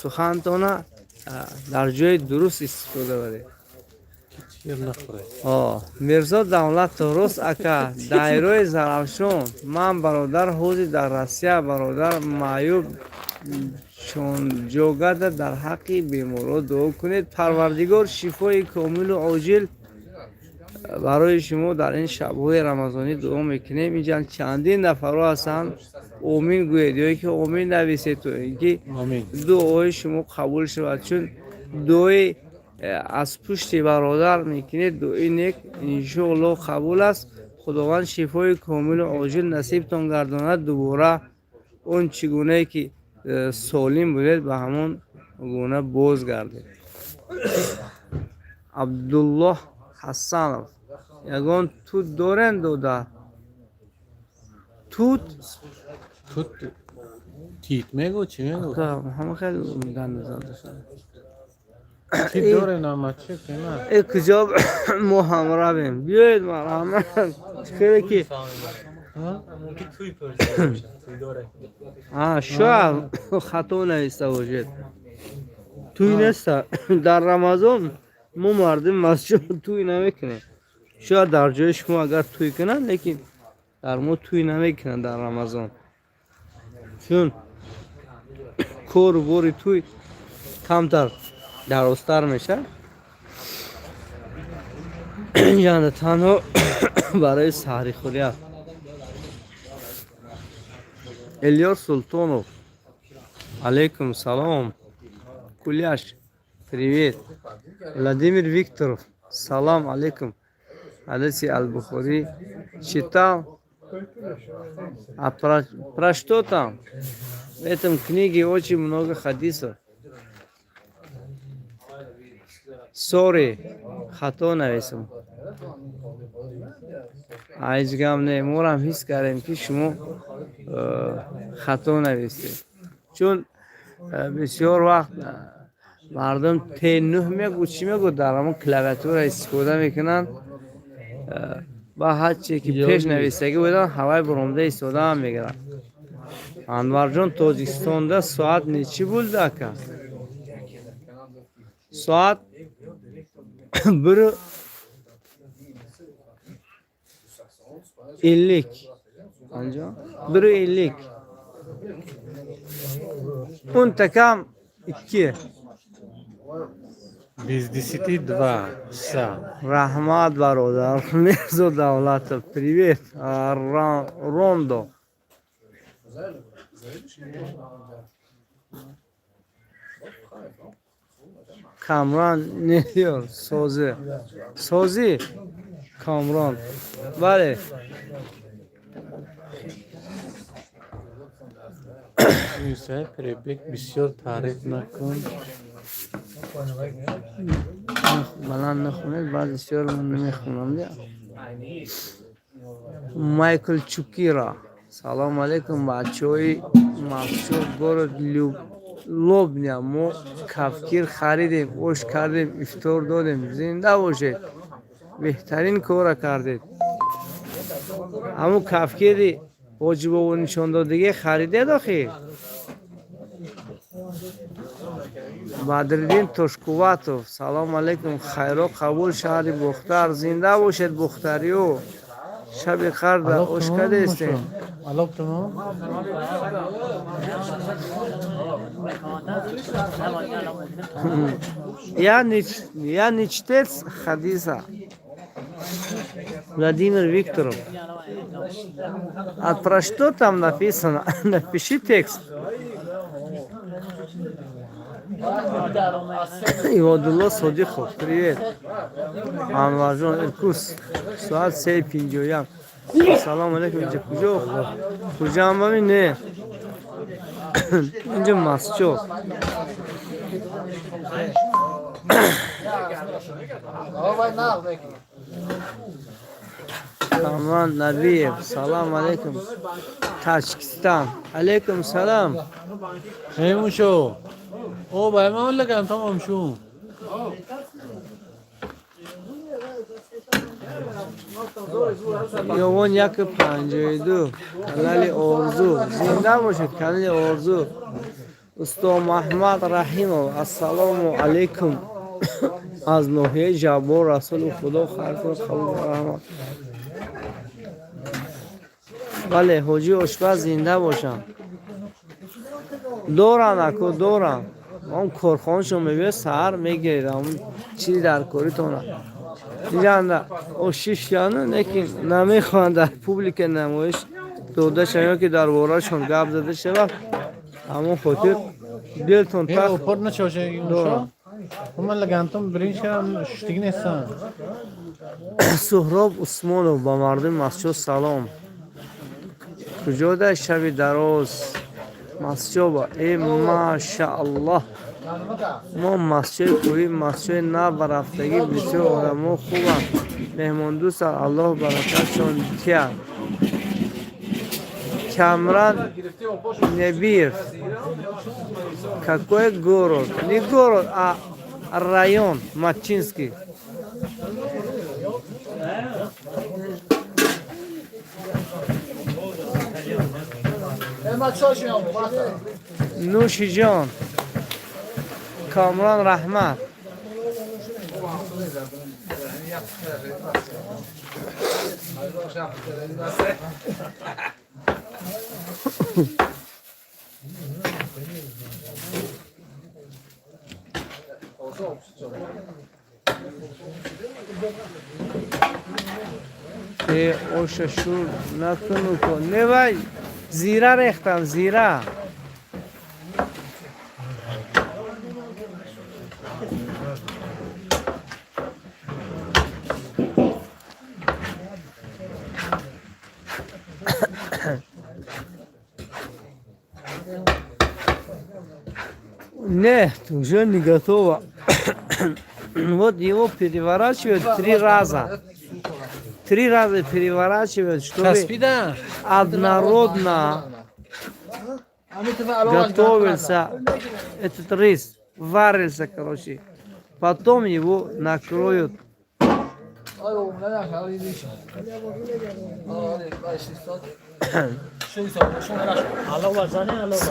сухантона дар ҷои дуруст истифода баред. Чир нахӯред. Мирзо Давлатов, рост, ака, дайрои Зарафшон. Ман, бародар, ҳозир дар Россия, бародар маъюб чонҷогада, дар ҳаққи беморон дуо кунед. Парвардигор шифои комилу оҷил барои шумо дар ин шабҳои рамазонӣ дуо мекунем. Инҷа чандин нафарҳо ҳастанд, омин гӯед ё ки омин нависед, то ин ки Омин. дуои шумо қабул шавад, чун дуои аз пушти бародар мекунед, дуои нек иншоалло қабул аст. Худованд шифои комилу оҷил насибтон гардонад, дубора он чӣ гунае ки солим будед, ба ҳамон гуна боз гардед. Абдуллоҳ Ҳасанов, ягон тут дорен, дода? Тут? Тут тит мегӯ, чӣ мегӯ? Ҳама хеле ганда зада шуда. Тит доре нама чӣ қимат? Э, куҷо мо ҳамравем? Биёед, марҳамат, хеле ки Мумкин туй пурсида бошад, туй дора. А, шояд хато нависта бошед. Туй неста дар Рамазон, мо мардуми масҷид туй намекунем. Шояд дар ҷои шумо агар туй кунанд, лекин дар мо туй намекунанд дар Рамазон, чун кору бори туй камтар дарозтар мешавад. Яъне танҳо барои саҳрихӯрӣ аст. Элёр Султонов, алейкум салом. Куляш, привет. Владимир Викторов, салам алейкум. Ҳадиси Албухорӣ читал? А про что там? В этом книге очень много хадисов. Sorry, хато нависам. Ҳеҷ гап не, морам ҳис кардем, ки шумо хато навистед, чун бисёр вақт мардум Т9 мегӯ, чӣ мегӯ, дар ҳамон клавиатура истифода мекунанд ва ҳарче ки пеш навистагӣ будан, ҳавай буромда истодаам мегирад. Анварҷон, Тоҷикистонда соат нечи булди, ака? Соат 1:50, анҷо 1:50, 10 kam 2. Без десяти два часа. Раҳмат, бародар. Мирзо Давлатов, привет. Рондо. Камран не diyor? Сози. Сози. Камрон. Бале. Мирсаид Пирбек, бисёр таъриф накун. Баланд нахонед, баъди бисёр ман намехонам. Майкл Чукира, салом алейкум, бачаҳои Мастчоҳ, город Лобня. Мо кафкир харидем, ош кардем, ифтор додем. Зинда бошед, беҳтарин кора кардед. Ҳамун кафкири ҳоҷибобо нишондодагӣ харидед охир? Бадриддин Тошкуватов, салом алейкум, хайро қабул, шаҳри Бухтар. Зинда бошед, бухтариё. Шаби қарда ош кардестем? Алло, тамом. Я не чтец хадиса. Владимир Викторов. А про что там написано? Напиши текст. Иводулло Содиқов, привет. Анварҷон Иркус, соат 3:51. Салом алейкум, инҷа куҷо? Хуҷамбами не. Инҷа Мастчоҳ. Камран Набиев, салом алейкум. Таҷикистан. Алейкум салам. Эй, мушо. О, бай ман лаган тамом шу. Ёвон 1:52, канали Орзу. Зинда бошед, канали Орзу. Усто Маҳмад Раҳимов, ассалому алейкум. Аз ноҳияи Ҷаббор Расулов, Худо хайр кунад, қабул, раҳмат. Бале, ҳоҷи ошпаз, зинда бошанд. Доранд, ако, доранд. Он корхонашон мебиёд, саҳар мегиред ҳамун чизи дар коритона. Инҷанда ошишяну, лекин намехоҳанд дар публика намоиш дода шавад ё ки дар борашон гап зада шавад. Ҳамон хотир дилтон Э, тах опор начоша мушо. дорам. Ман лагантум биринчи шуштиги нестам. Суҳроб Усмонов, ба мардуми Мастчоҳ салом. Куҷода шаби дароз? Мастчоба. Э, машааллоҳ. Мо Мастчои кӯҳӣ, Мастчои нав рафтагӣ, бисёр одамо хубанд, меҳмондӯстанд, Аллоҳ баракатшон диҳад. Камран Небиев. Какой город? Не город, а район Мачинский. Нӯшиҷон. Камрон, раҳмат. Э, оша шур накуну ко. Не, вай, зира рехтам, зира. Нет, уже не готово. Вот его переворачивают три раза. Три раза переворачивают, чтобы Часпида. Однородно готовился этот рис, варился, короче. Потом его накроют.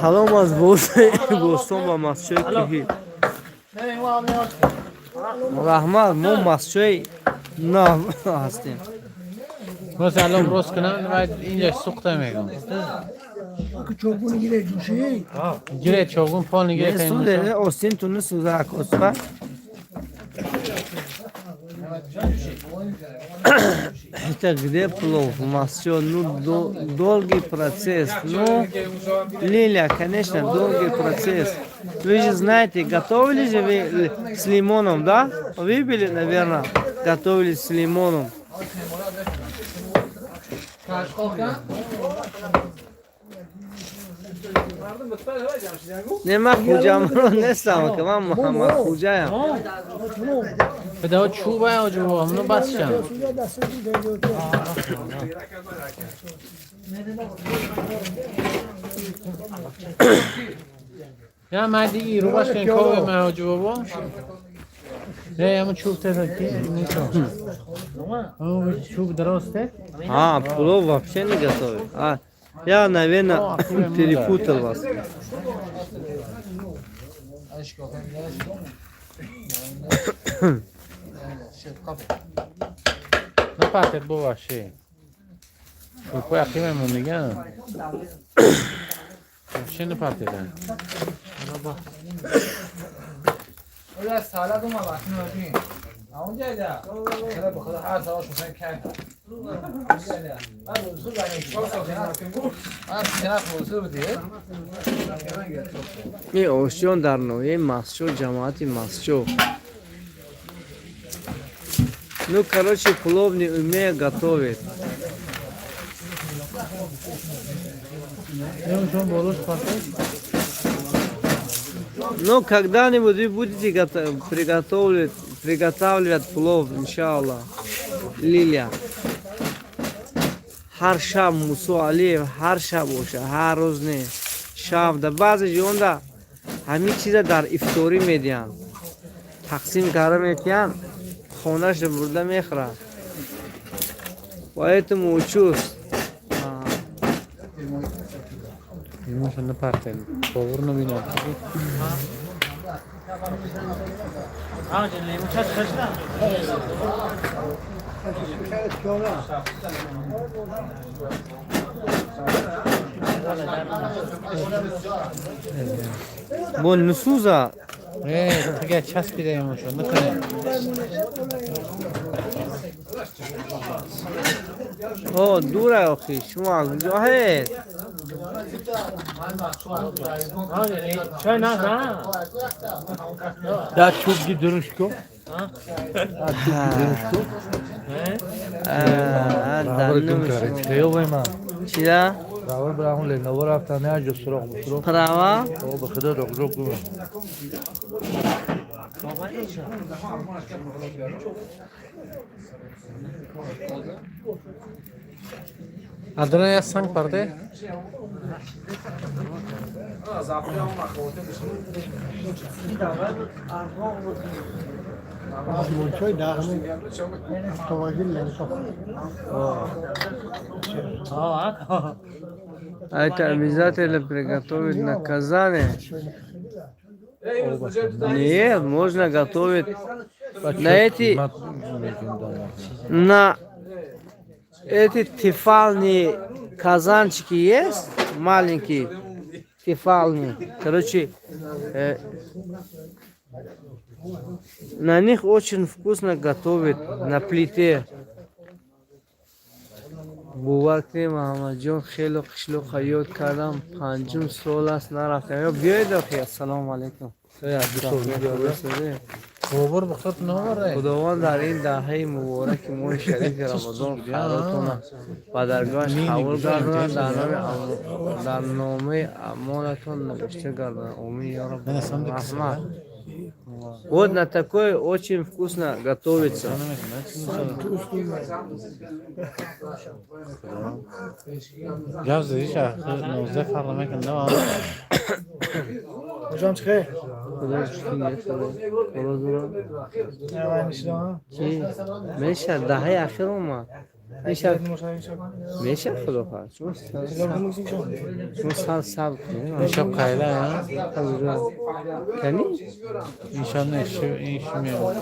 Салом аз Бостон ба Мастчои кӯҳӣ. Раҳмат, мо Мастчои нав ҳастем. Боз алло рост кунам, вай инҷа сухта мегам. Чоғун гире ҷӯшӣ. Гире чоғун пол гире. Месуде, остин ту несӯза, акосфа. Это где плов? Мастчо, ну, долгий процесс. Ну, Лиля, конечно, долгий процесс. Вы же знаете, готовили же вы с лимоном, да? Вы были, наверное, готовили с лимоном. Не, ман Хуҷамурод нестам, ки ман Муҳаммад Хуҷаям. بده چوب آجو بابا منو بس شم. یا مردی رو باش کن کوه من آجو بابا. نه همون چوب تتا کی نیست. همون چوب درسته؟ А, плов вообще не готовый. А, я, наверное, перепутал вас. نه پرتت ببخشید. چوب اخیممون دیگه. چه نپرتیدن؟ Ин ошён дар ноҳияи Мастчоҳ, ҷамоати Мастчоҳ. Ну, короче, плов не умею готовить. شما بالاش پرتید؟ Но когда-нибудь вы будете приготавливать плов, иншаллах. Лилия. Ҳар шаб Мусо Алиев, ҳар шаб боша, ҳар рӯз не. Шаб да баъзе ҷонда ҳамин чиза дар ифторӣ медиҳанд. Тақсим карда метиҳанд, хонаша бурда мехӯрад. Поэтому учусь. А, لیموشو نپرتید. باور نبینم. Бо нусуза. دیگه چسبیده لیموشو نکنه. О, дура охи, шумо аз куҷо ҳед? چای نه نه. یا چوب گی درش کو. درش کو. дар من чира? راور برای لنور رفتم نه جو سراغ بسراغ. Права? او به خدا رق رق گم. Adına yazsan parti. Monçoy dağını avtomobille sok. А это обязательно приготовить на казане? Нет, можно готовить на эти, на эти тефальные казанчики есть, маленькие, тефальные. Короче, на них очень вкусно готовить на плите. Бовар кунед, Муҳаммадҷон, хеле қишлоқа ёд кардам, панҷум сол аст нарафтам. Ё биёед охи, ассалому алайкум. Бобур бухтат наоварда. Худованд дар ин даҳаи мубораки моҳи шарифи Рамазон хайротона ба даргоҳаш қабул гардонад, дар номаи аъмолатон навишта гардонад. Омин ё раб. Раҳмат. Вот на такой очень вкусно готовится. گاو زدیش 19 فرق نمیکنه نه. Hocam çıkıyor. Худо шукр, худо дура. Чи меша даҳаи ахир омад. Меша, меша, худо хоҳад. Шумо сал сабр кунед. این شب قیله ها. Кани? این شب نه این شب میاد.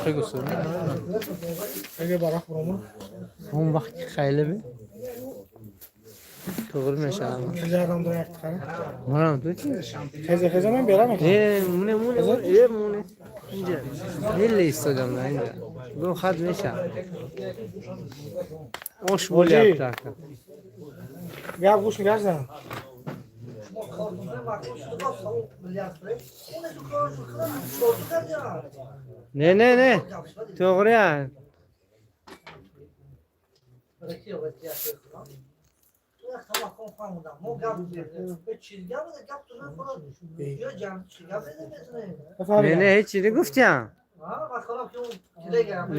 خیلی گوست. Он вақти хайле бе тоғри мешавам. Марам ту чи? Хезе хезе мен берам. Э, муне, муне, э, муне. Инҷа. Хеле истодам на инҷа. Гум хат меша. Ош боляпта ака. Гап гӯш нигашдан. Не, не, не. Тоғри. Не, не, ҳеҷ чизи гуфтиям.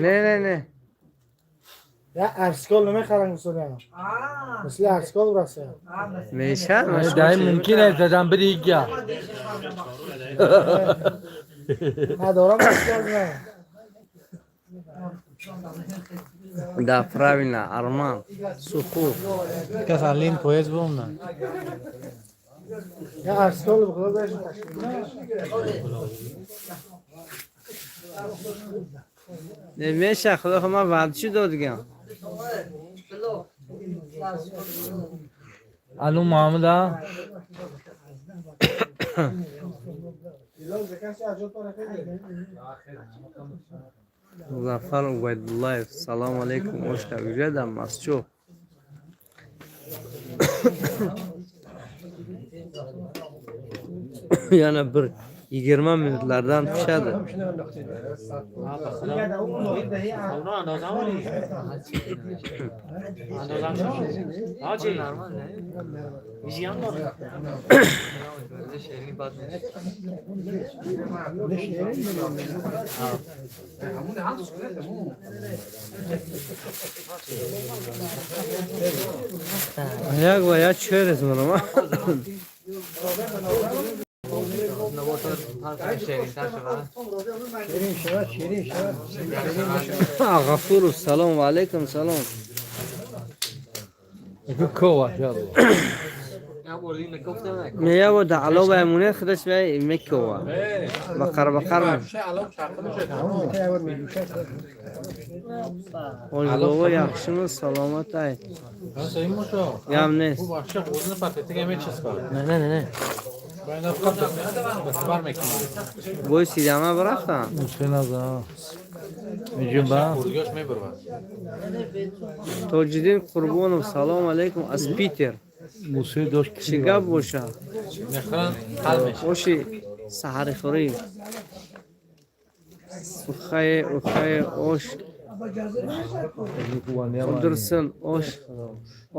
Не, не, не. Ya Erskol نمیخرن گوساله مثل Erskol burası. Мешад. Дай мумкин аст задам бирига. ندارم Erskol نه. Да, правильно, Арман. Сухур. Кас алин поезд бумна. Ya Erskol به خدا بهش تشکیل. Не меша, худо ман ваъдаши додигам. Алу Муҳаммада. Музаффар Убайдуллаев, салому алейкум, ошка куҷода Масчо? Yana bir 20 minutlardan pishadi. Як ва як через мурам. شیرین شود، شیرین شود. Ғафуров, салом алейкум, салом. Кова ялла. Меяво да алова эмуне худаш вай мекова. Бақар бақар. Ҳоҷибобо яхшими, саломат ай. Гам нест. Не, не, не. Бой сидама барафтам. Тоҷиддин Қурбонов, салом алейкум аз Питер. Чӣ гап боша? Оши саҳарихӯрӣ. Ухае, ухае, ош. Oldirsin osh.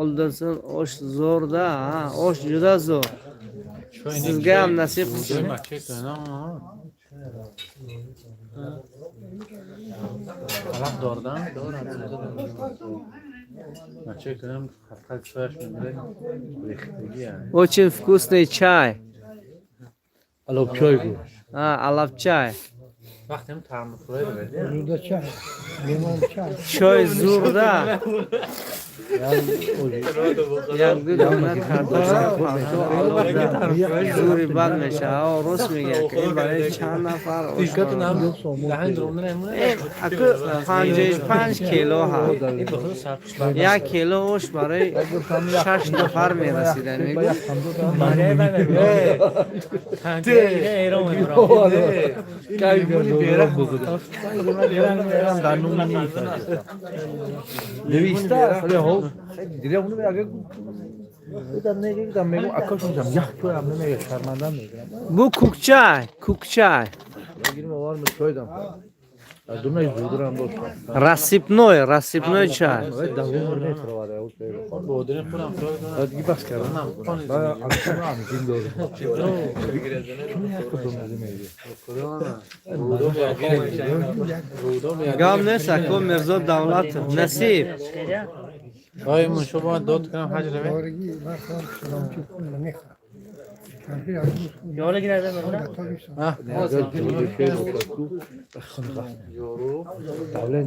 Oldirsin osh zo'r-da, ha, osh juda zo'r. Sizga ham nasib qilsin. Очень вкусный чай. Алоб чой гу. А, алаб чай. Зуда чай. Лимон чай. Чой зурда. Як ду дона картошка пахто алода. Зури бад меша. А рост мега ки ин барои чанд нафар ош. Аку 55 кило ҳа. Як кило ош барои 6 нафар мерасида мегӯ. Бу кукчай, кукчай. Рассыпной, рассыпной чай. Гап нест, ако Мирзо Давлатов. Насиб. بارگی من خودم سلامتی خون نمیخورم.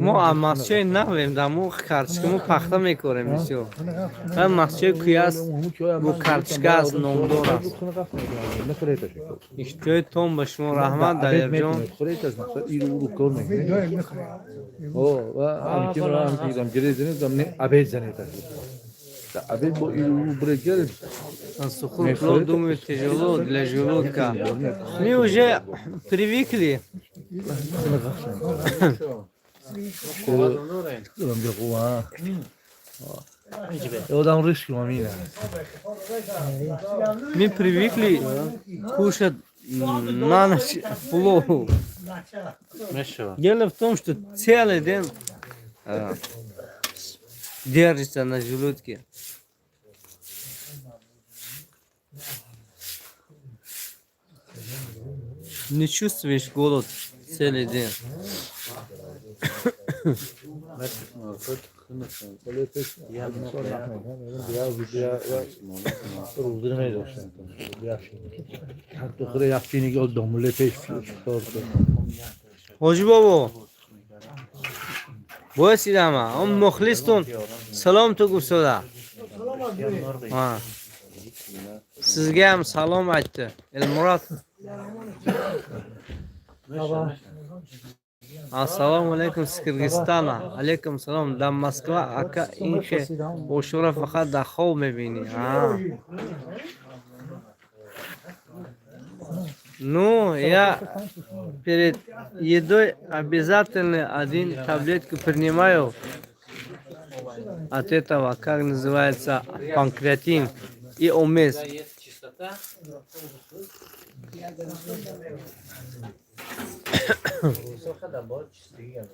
Мо аз масчои навем, да мо карточка мо пахта мекорем бисёр. Ва масчои куй аст, бо карточка аст, номдор аст. Иштиҳои том ба шумо раҳмат, Далерҷон. دایم میخورم. Сухой плов, думаю, тяжело для желудка. Мы уже привыкли. Мы привыкли кушать на ночь плов. Дело в том, что целый день держится на желудке. Не чувствуешь голод целый день. Ҳоҷи бобо, бояд он мухлистон салом ту гуфтода. Sizga ham salom aytdi Elmurod. Assalomu alaykum с Киргизстана. Алейкум салом. Дар Москва ака инхе ошура фақат дар хоб мебинӣ. Ну, я перед едой обязательно один таблетку принимаю от этого, как называется, панкреатин и омез.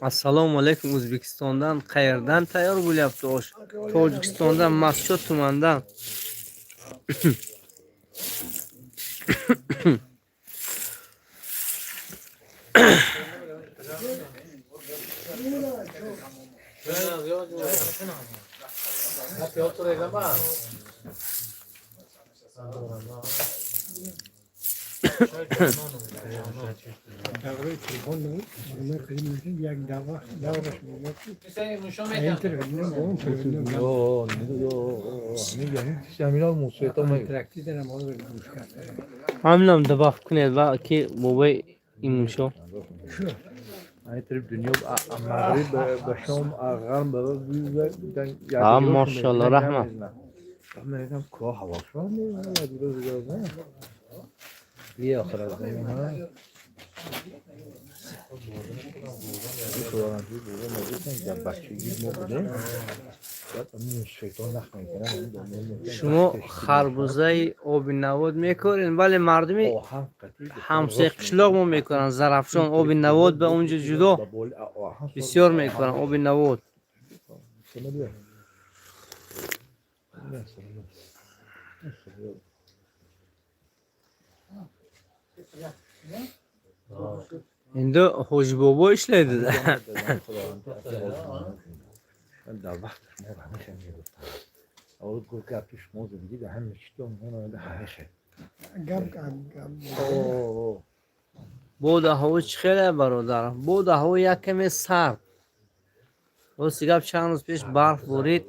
Assalomu alaykum O'zbekistondan. Qayerdan tayyor bo'lyapti osh? Tojikistondan, Mastcho tumanidan. دوره تلفن بود من قدیم می‌شد یک دوره دورش بود این تلویزیون با اون تلویزیون ترکتی دارم آن رو گوش کرد. ҳаминам добав кунед ва ки бобои имшо. А, мошалло, раҳмат. Шумо харбузаи оби навод мекоред, вале мардуми ҳамсояи қишлоқ мо мекоранд. Зарафшон оби навод ба унҷо ҷудо бисёр мекоранд оби навод. Endi Hojibobo ishlaydi-da. در وقت شما همه خیلی میگفتم اول گفت که تو شما زندگی به همه چی تو من همه خیلی گپ گپ گپ. Боду ҳаво чӣ хеле, бародар? Боду ҳаво як каме сард. Рости гап, чанд рӯз пеш барф борид.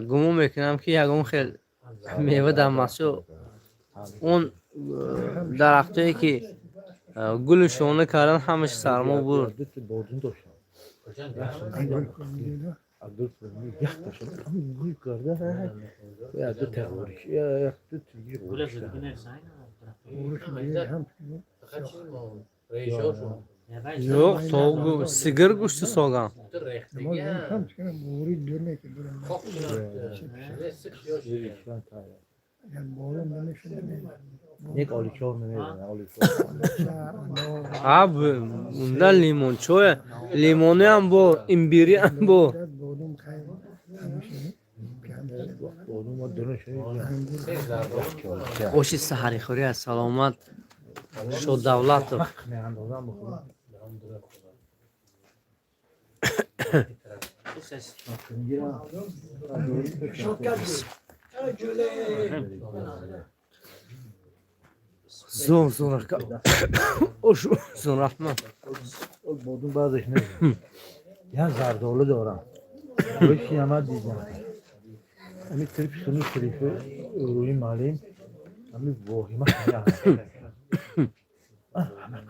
Гумон мекунам, ки ягон хел мева дар Мастчо, он дарахтое ки гулу шона кардан, ҳамаш сармо бурд. بادون داشتم عبدال یک تا شد گل کرده یا دو تغورش یا یک دو تیگی غورش. Yo'q, tovuq, sigir go'shti solgan. هم ورید دور که برم بالا نمیشه. یک آلیچار نمیدونم آلیچار. Ha, unda limonchoy, limoni ham bor, imbiri ham bor. بادوم خیلی بادون ما دونه شدیم. Оши саҳарихӯрӣ аст, саломат Шодавлатов. میاندازم بخورم. Zo'r, zo'r aka. Osh, zo'r, rahmat. بادون بعدش نمیدونم یه زردآلو دارم روی همه دیدم همین تریپ سونی تریپ روی معلم همین واهیمه همه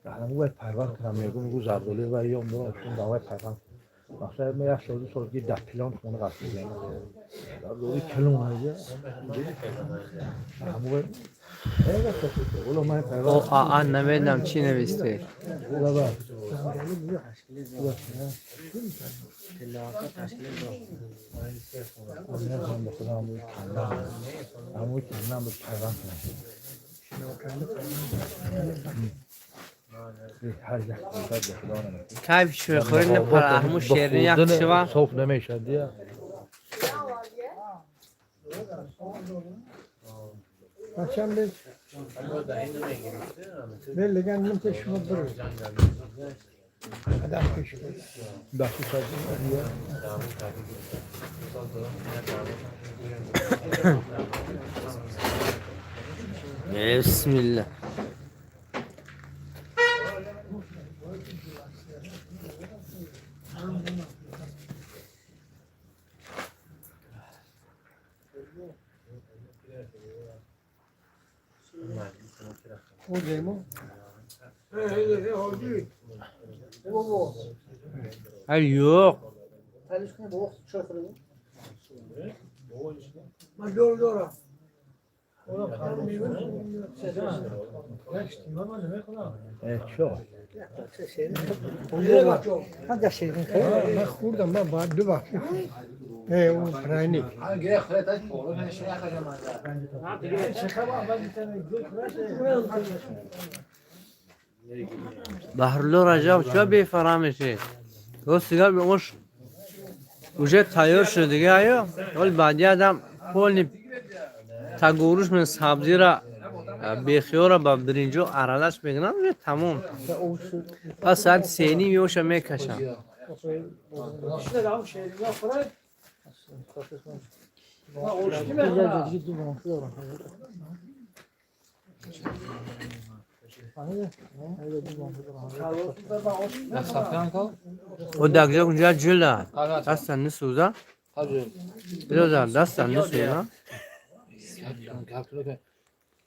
همه باید پیوند کنم میگم میگو زردآلو و یا میرم چون باید پیوند. مثلا من یک سال دو سال که ده پلان خونه قصد می‌کنم زردآلو کلون هست همون باید ولی من О پیوند а намедонам чӣ навистед. بابا. من به خودم بود کندم همون کندم بود پیوند کنم هر یک فرصت به خدا نمی‌کنه. Кайф шӯхӯрӣ напара, ҳамун шерин як шива. صاف نمیشه دیگه. بچم به لگن نمته شما برو قدم پیش بود بخشی بسم الله. خوردیم. Yo'q. من دور دورم. چای. من خوردم، من باید دو وقت. اون پرانی. Баҳрулло Раҷаб, чо бефарам мешед? Рост дигар ош уже тайёр шуд дига, аю вали баъди адам полный тагуруш мен сабзира бехиёра ба биринҷо аралаш мекунам, уже тамом. Пас соати сеним ёша мекашам. О, дагҷа унҷа ҷила дастан нисӯза, бирозар, дастан нисӯза.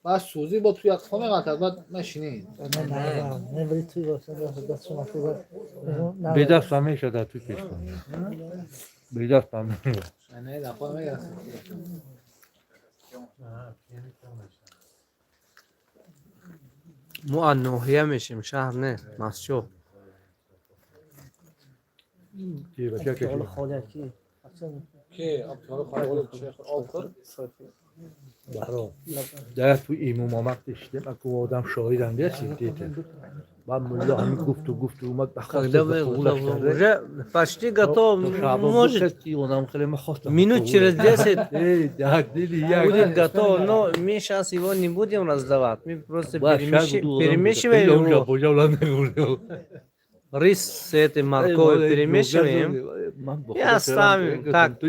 بعد سوزی با توی اقفا میقطع بعد مشینی. نه نه نه، ولی توی واسه دست شما خوبه. به دست هم میشه در توی پیش کنی. به دست هم میشه. نه دفعه میگه. Мо аз ноҳия мешем, шаҳр не, Масчоҳ. چی بچه کشی؟ خالکی. که آب خالی چه آب خور. بهرام در تو ایمو مامک داشتیم اگه آدم شاهدم بیاسیم دیده بعد ملا همین گفت و گفت و اومد به خواست Когда به вы قبولش کرده. уже почти готов, может, минут через 10 будет готово, но мы сейчас его не будем раздавать. Мы просто перемешиваем его. Рис с этой морковью перемешиваем и оставим так до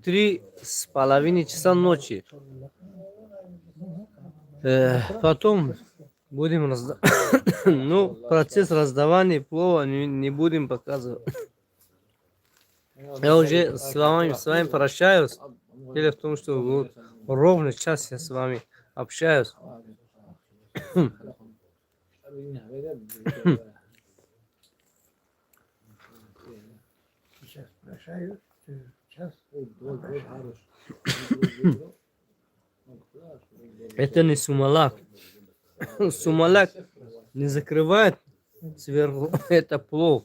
3:30 часа ночи. Потом будем раздавать. Ну, процесс раздавания плова не будем показывать. Я уже с вами прощаюсь. Дело в том, что вот ровно час я с вами общаюсь. Сейчас прощаю. Сейчас. Это не сумалак. Сумалак не закрывает сверху, это плов.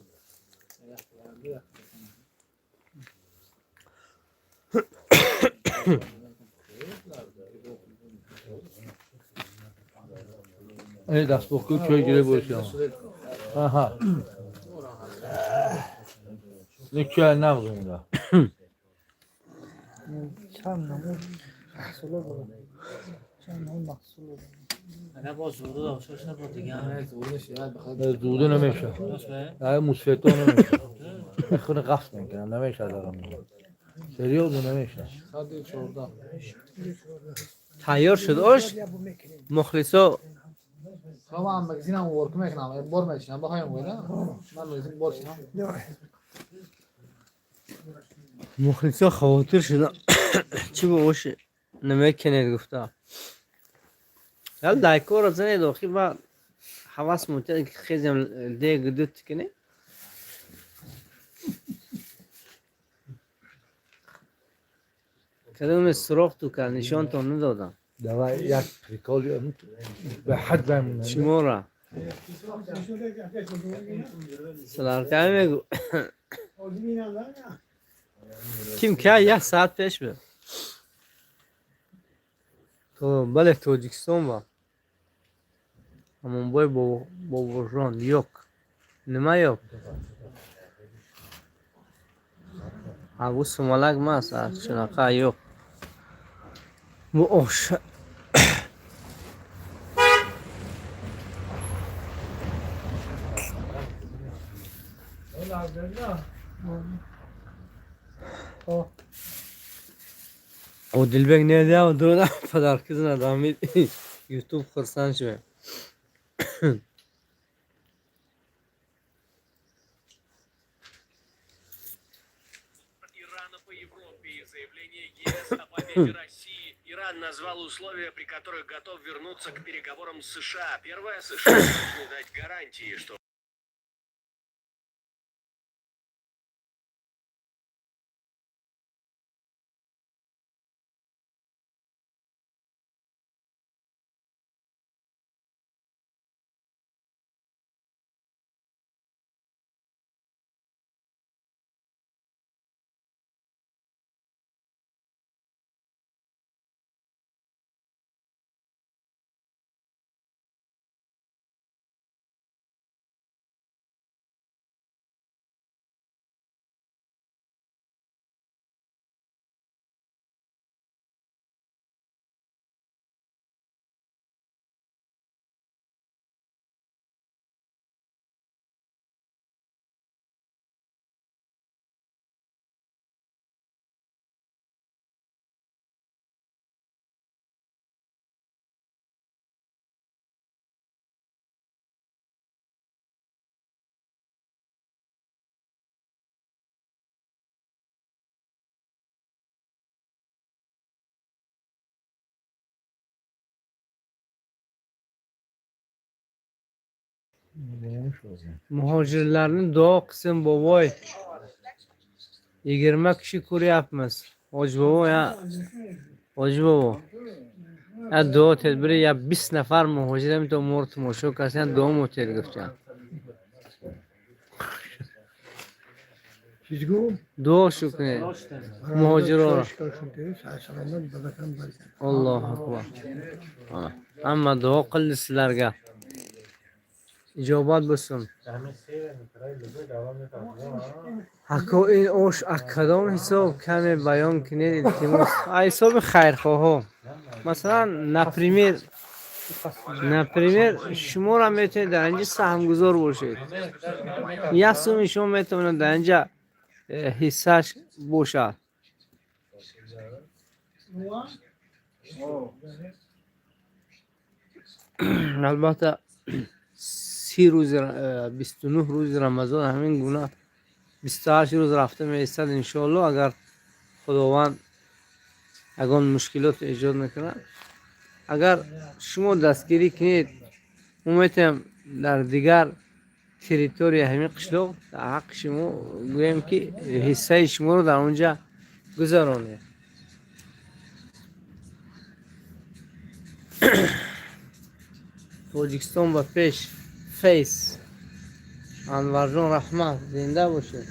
ای دست بخور چای گیره باشی. آها چای نقض اونجا. چند نمود محصول بود، چند نمود محصول بود. نه با زوده داشته با دیگه هم. زوده نمیشه، نه موسفیتو نمیشه، خود قصد میکنم نمیشه، دارم سریال نمیشه. Тайёр шуд ош, мухлисо. من مگزینم ورک میکنم بار میشینم بخوایم وینا من مگزین بار شینم. Мухлисо хавотир шуда, чӣ бо ош намекунед гуфта. Ял лайкоро занед, охи ва ҳавас мунтад, ки хезем дег дут кунем. Кадоме суроғ ту кард, нишонтон надодам. Давай як прикол به حد بمونه. Шумора саларкай мегу ким ка як соат пеш буд то бале, Тоҷикистон ба ҳамонбой бобожон ёк нима ёк абу сумалак мас чунақа ёк. Бу ош. Одилбек не дурда подарки задам, ютуб хурсанд шуд. Ирана по Европе и заявление ЕС о победе России. Иран назвал условия, при которых готов вернуться к переговорам с США. Первое, США должны дать гарантии, что Muhojirlarni duo qilsin, boboy. 20 kishi ko'ryapmiz. Hoji bobo ya. Hoji bobo. Ya duo tedbiri ya 20 nafar muhojir ham to mor tomosho qilsa duo mo'ter guftan. Чизгу? Duo shu kuni. Muhojirlar. Allohu akbar. Hamma duo qildi sizlarga. Ijobat bo'lsin. Ако ин ош аз кадом ҳисоб каме баён кунед, илтимос. А ҳисоби хайрхоҳо. Масалан, например, шуморо метавонед дар инҷа саҳмгузор бошед. Як суми шумо метавонад дар инҷа ҳиссааш бошад. Албатта, 30 рӯзи, 29 рӯзи Рамазон ҳамин гуна 28 рӯз рафта меистад, иншоалло, агар Худованд ягон мушкилот эҷод накунад. Агар шумо дастгирӣ кунед, мо метавонем дар дигар территория ҳамин қишлоқ дар ҳаққи шумо гӯем, ки ҳиссаи шуморо дар онҷа гузаронем. Тоҷикистон ба пеш. Фейс Анварҷон, раҳмат, зинда бошед.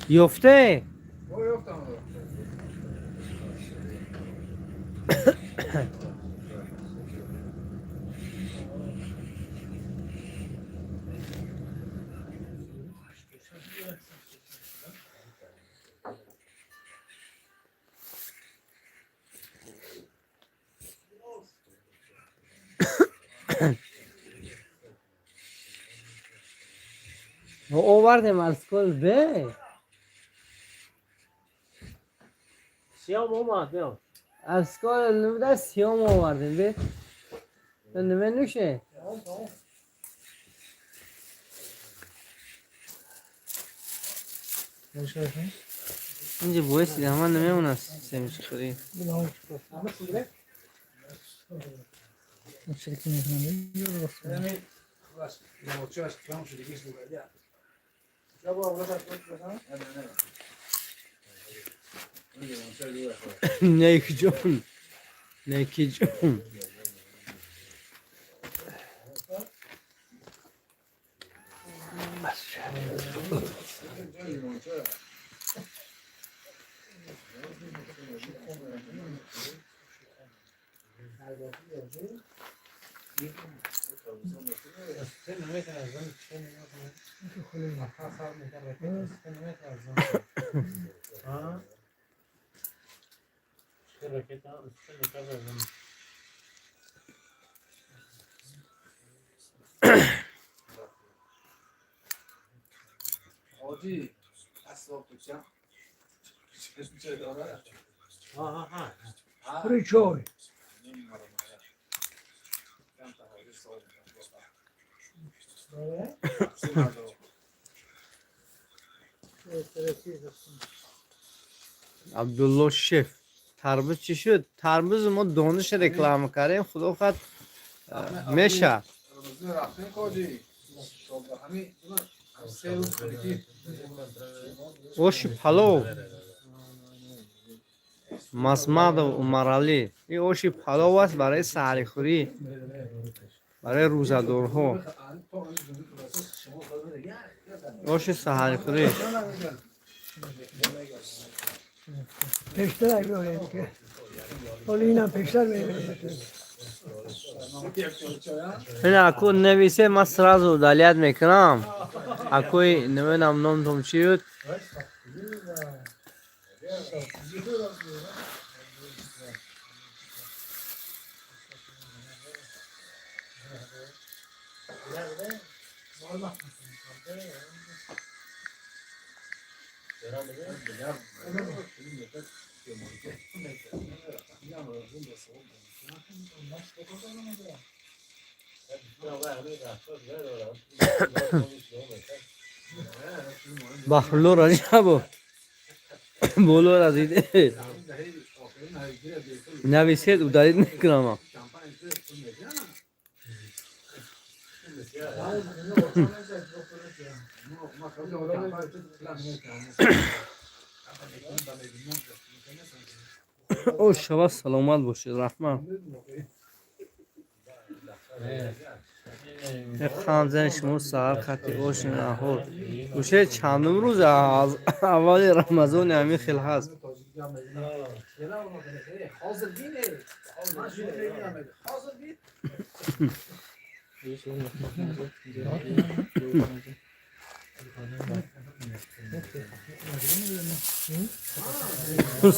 Ёфте? Овардем аз кол бе. Сиём омад, биё. Аз кол нуда сиём овардем бе. Неменуше? Инҷа боиси ҳама намемонад семечки хӯрӣ. Некиҷон, некиҷон. Хӯри чой. Абдулло шеф, тарбуз чӣ шуд? Тарбуз мо дониш реклама кардем, худо хоҳад, меша. Оши палов, Масмадов Умаралӣ, ин оши палов аст барои саҳарихӯрӣ, барои рӯзадорҳо, оши саҳарихӯрӣ. Пештар биёрем ки ҳоли инам пештар мебарем. Ин аку нависе, ман сразу удалять мекунам. Акои намедонам номтон чӣ буд. Баҳрулло Раҷабов боло разиде, нависед, удалить мекунам. О, шава, саломат бошед, раҳмат. Ханзани шумо саҳар хати оши наҳор уше чандум рӯз аз аввали Рамазони ҳамин хел ҳаст.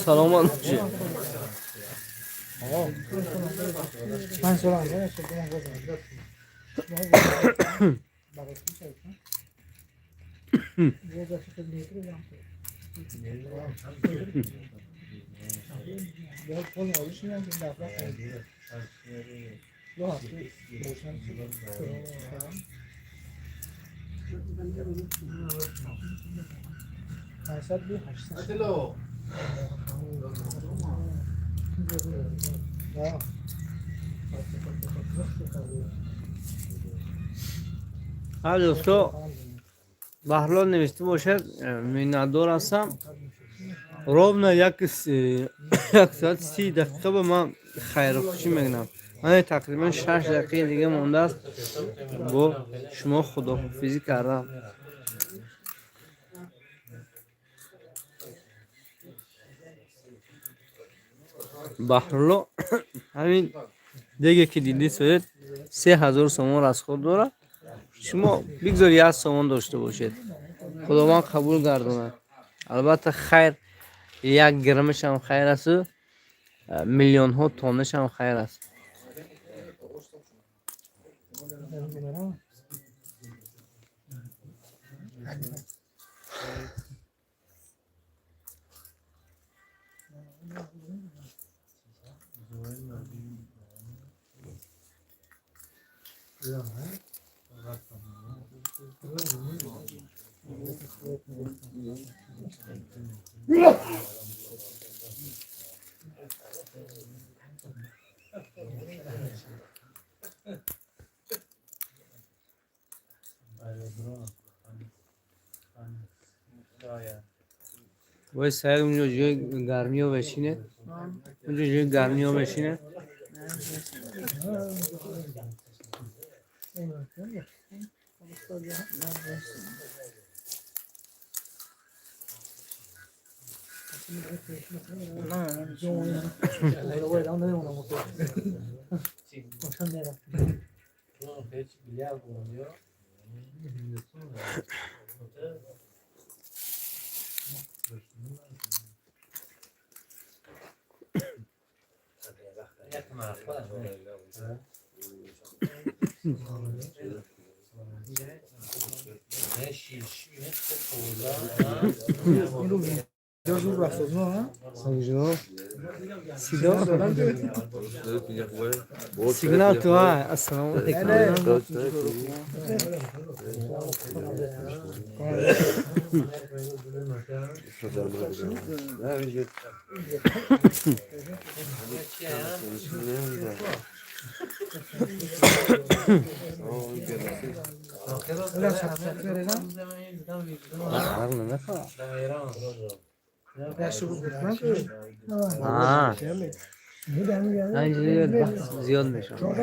Саломат бошед. من سلام. Ҳа, дӯсто, Баҳрлон навишта бошад, миннатдор ҳастам. Ровно 1 соат 30 дақиқа ба ман хайрухушӣ мекунам. Ман тақрибан 6 дақиқаи дига мондааст бо шумо худоҳофизӣ кардам. Баҳрулло, ҳамин деге ки дидӣ соед, 3000 сомон расход дорад. Шумо бигзор 1 сомон дошта бошед, Худованд қабул гардонад. Албатта, хайр як граммашам хайр асту миллионҳо тоннашам хайр аст. Вой, Саид, унҷо ҷои гармиё бешине, унҷо ҷои гармиё бешине. Сигнал то ассалому алайкум. Зиёд мешавад.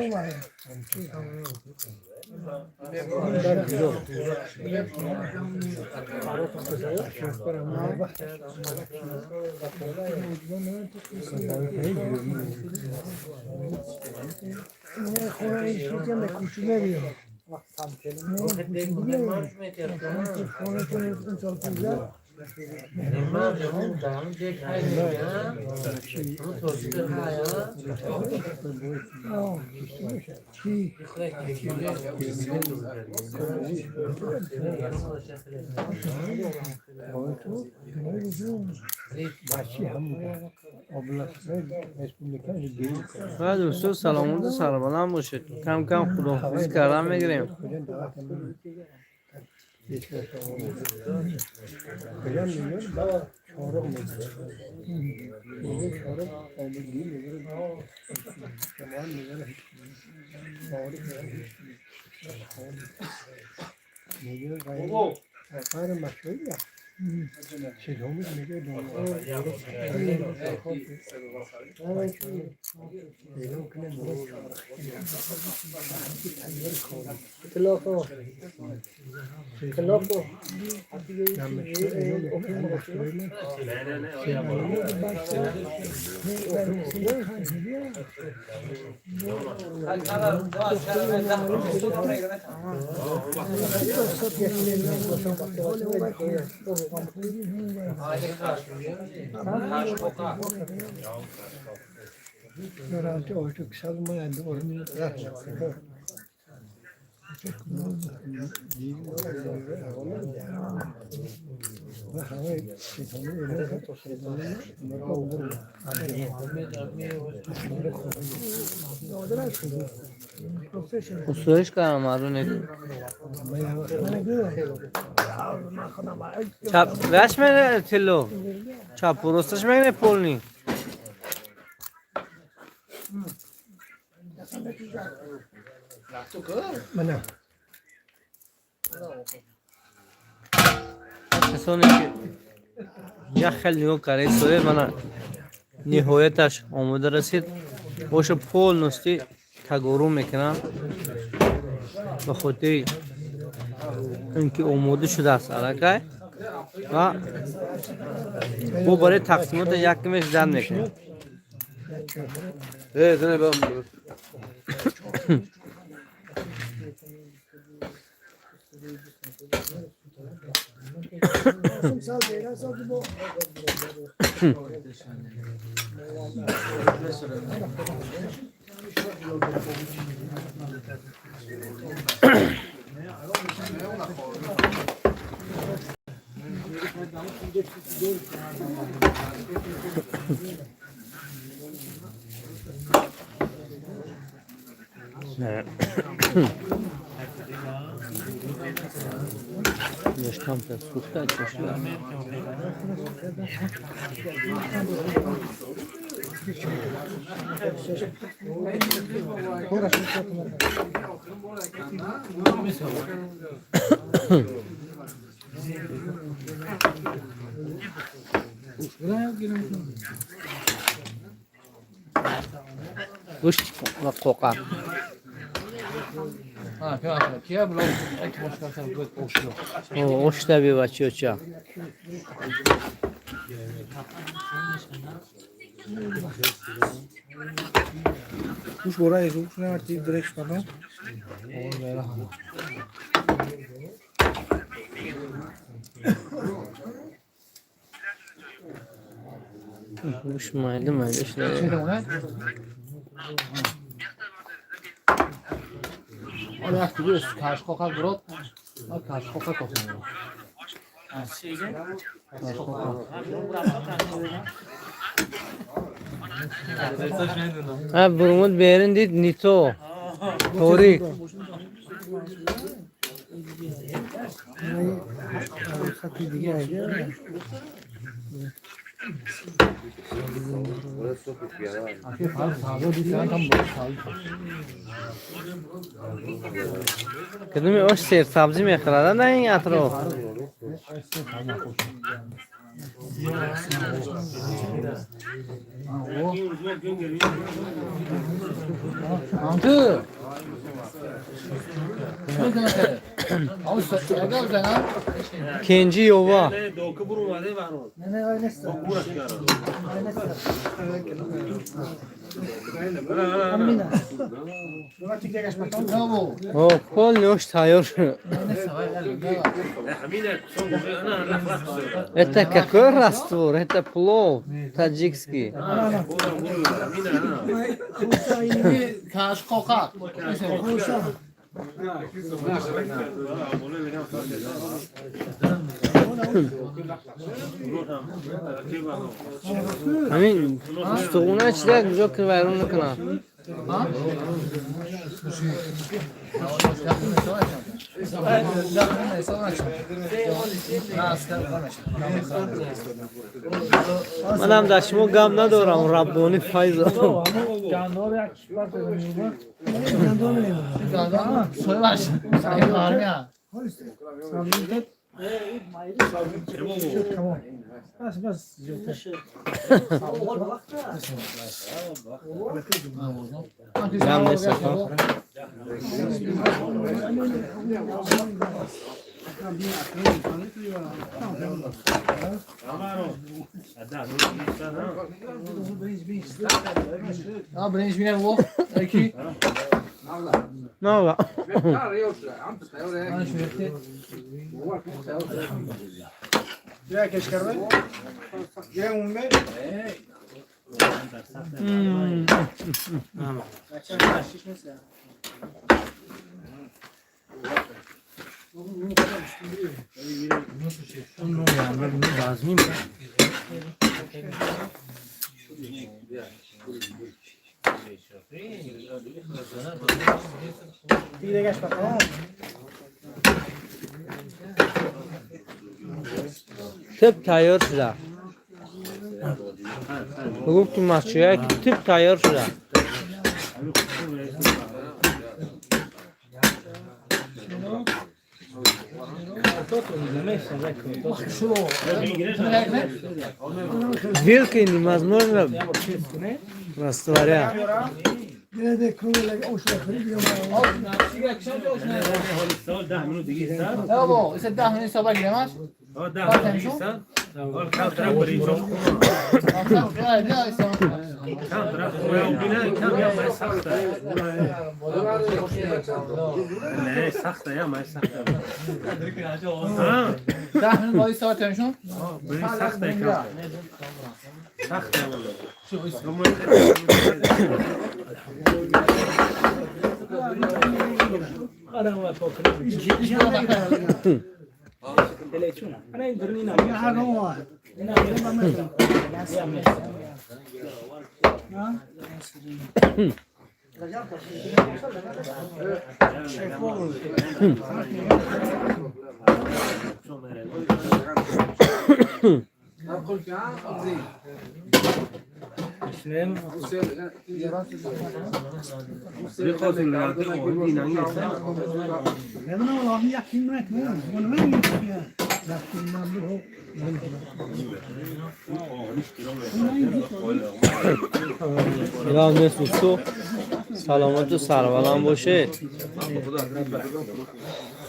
Дӯсто, саломату сарбаланд бошед. Кам кам худоҳофиз кардан мегирем. Усоиш кардам маруне. Чап ваш мене тилло. Чап росташ мене полни. Касоне ки як хел нигоҳ карда соя мана ниҳояташ омода расид. Боша полностью тагору мекунам ба хотири ин ки омода шудааст аллакай ва бо барои тақсимота якмеш дар мекунем. Гӯшт ва қоқа. Ошта бибачиоча. Гӯш майда майда шуда. Бурмуд берин дид нито торик. Кадоми ош серсабзӣ мехӯрад на ин атроф? Кенҷи ёва. Полный ош тайёр шуд. Это какой раствор? Это плов таджикский. Ҳамин устуғуна чида куҷо ки вайрон накунад. Манам дар шумо гап надорам, Раббонӣ файзо. Гап нест ака. На. Тиб тайёр шуда. Гуфт ки масчоя ки тиб тайёр шуда. Вилкой невозможно растворять. Илоҳ нест усту саломату сарбаланд бошед.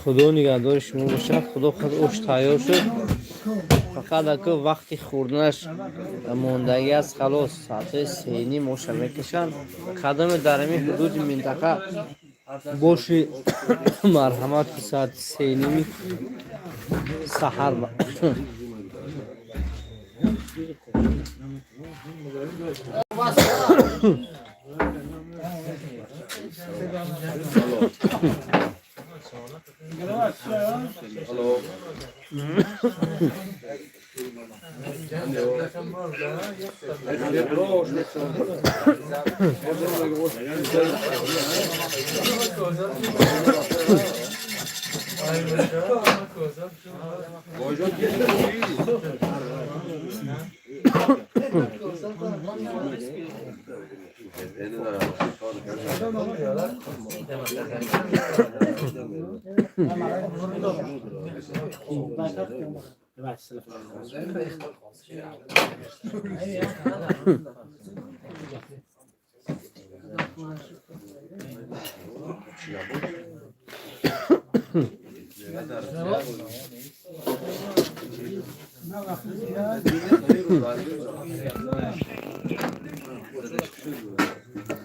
Худо нигаҳдори шумо бошад. Худо худ ош тайёр шуд. Фақат аку вақти хӯрданаш мондагӣ аст, халос. Соатҳои 3:30 оша мекашанд. Кадоме дар ҳамин ҳудуди минтақа Боши, марҳамат, ки соати 3:30 саҳар ба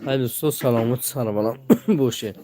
Ай, дӯсто, саломат, сарбаланд бошед.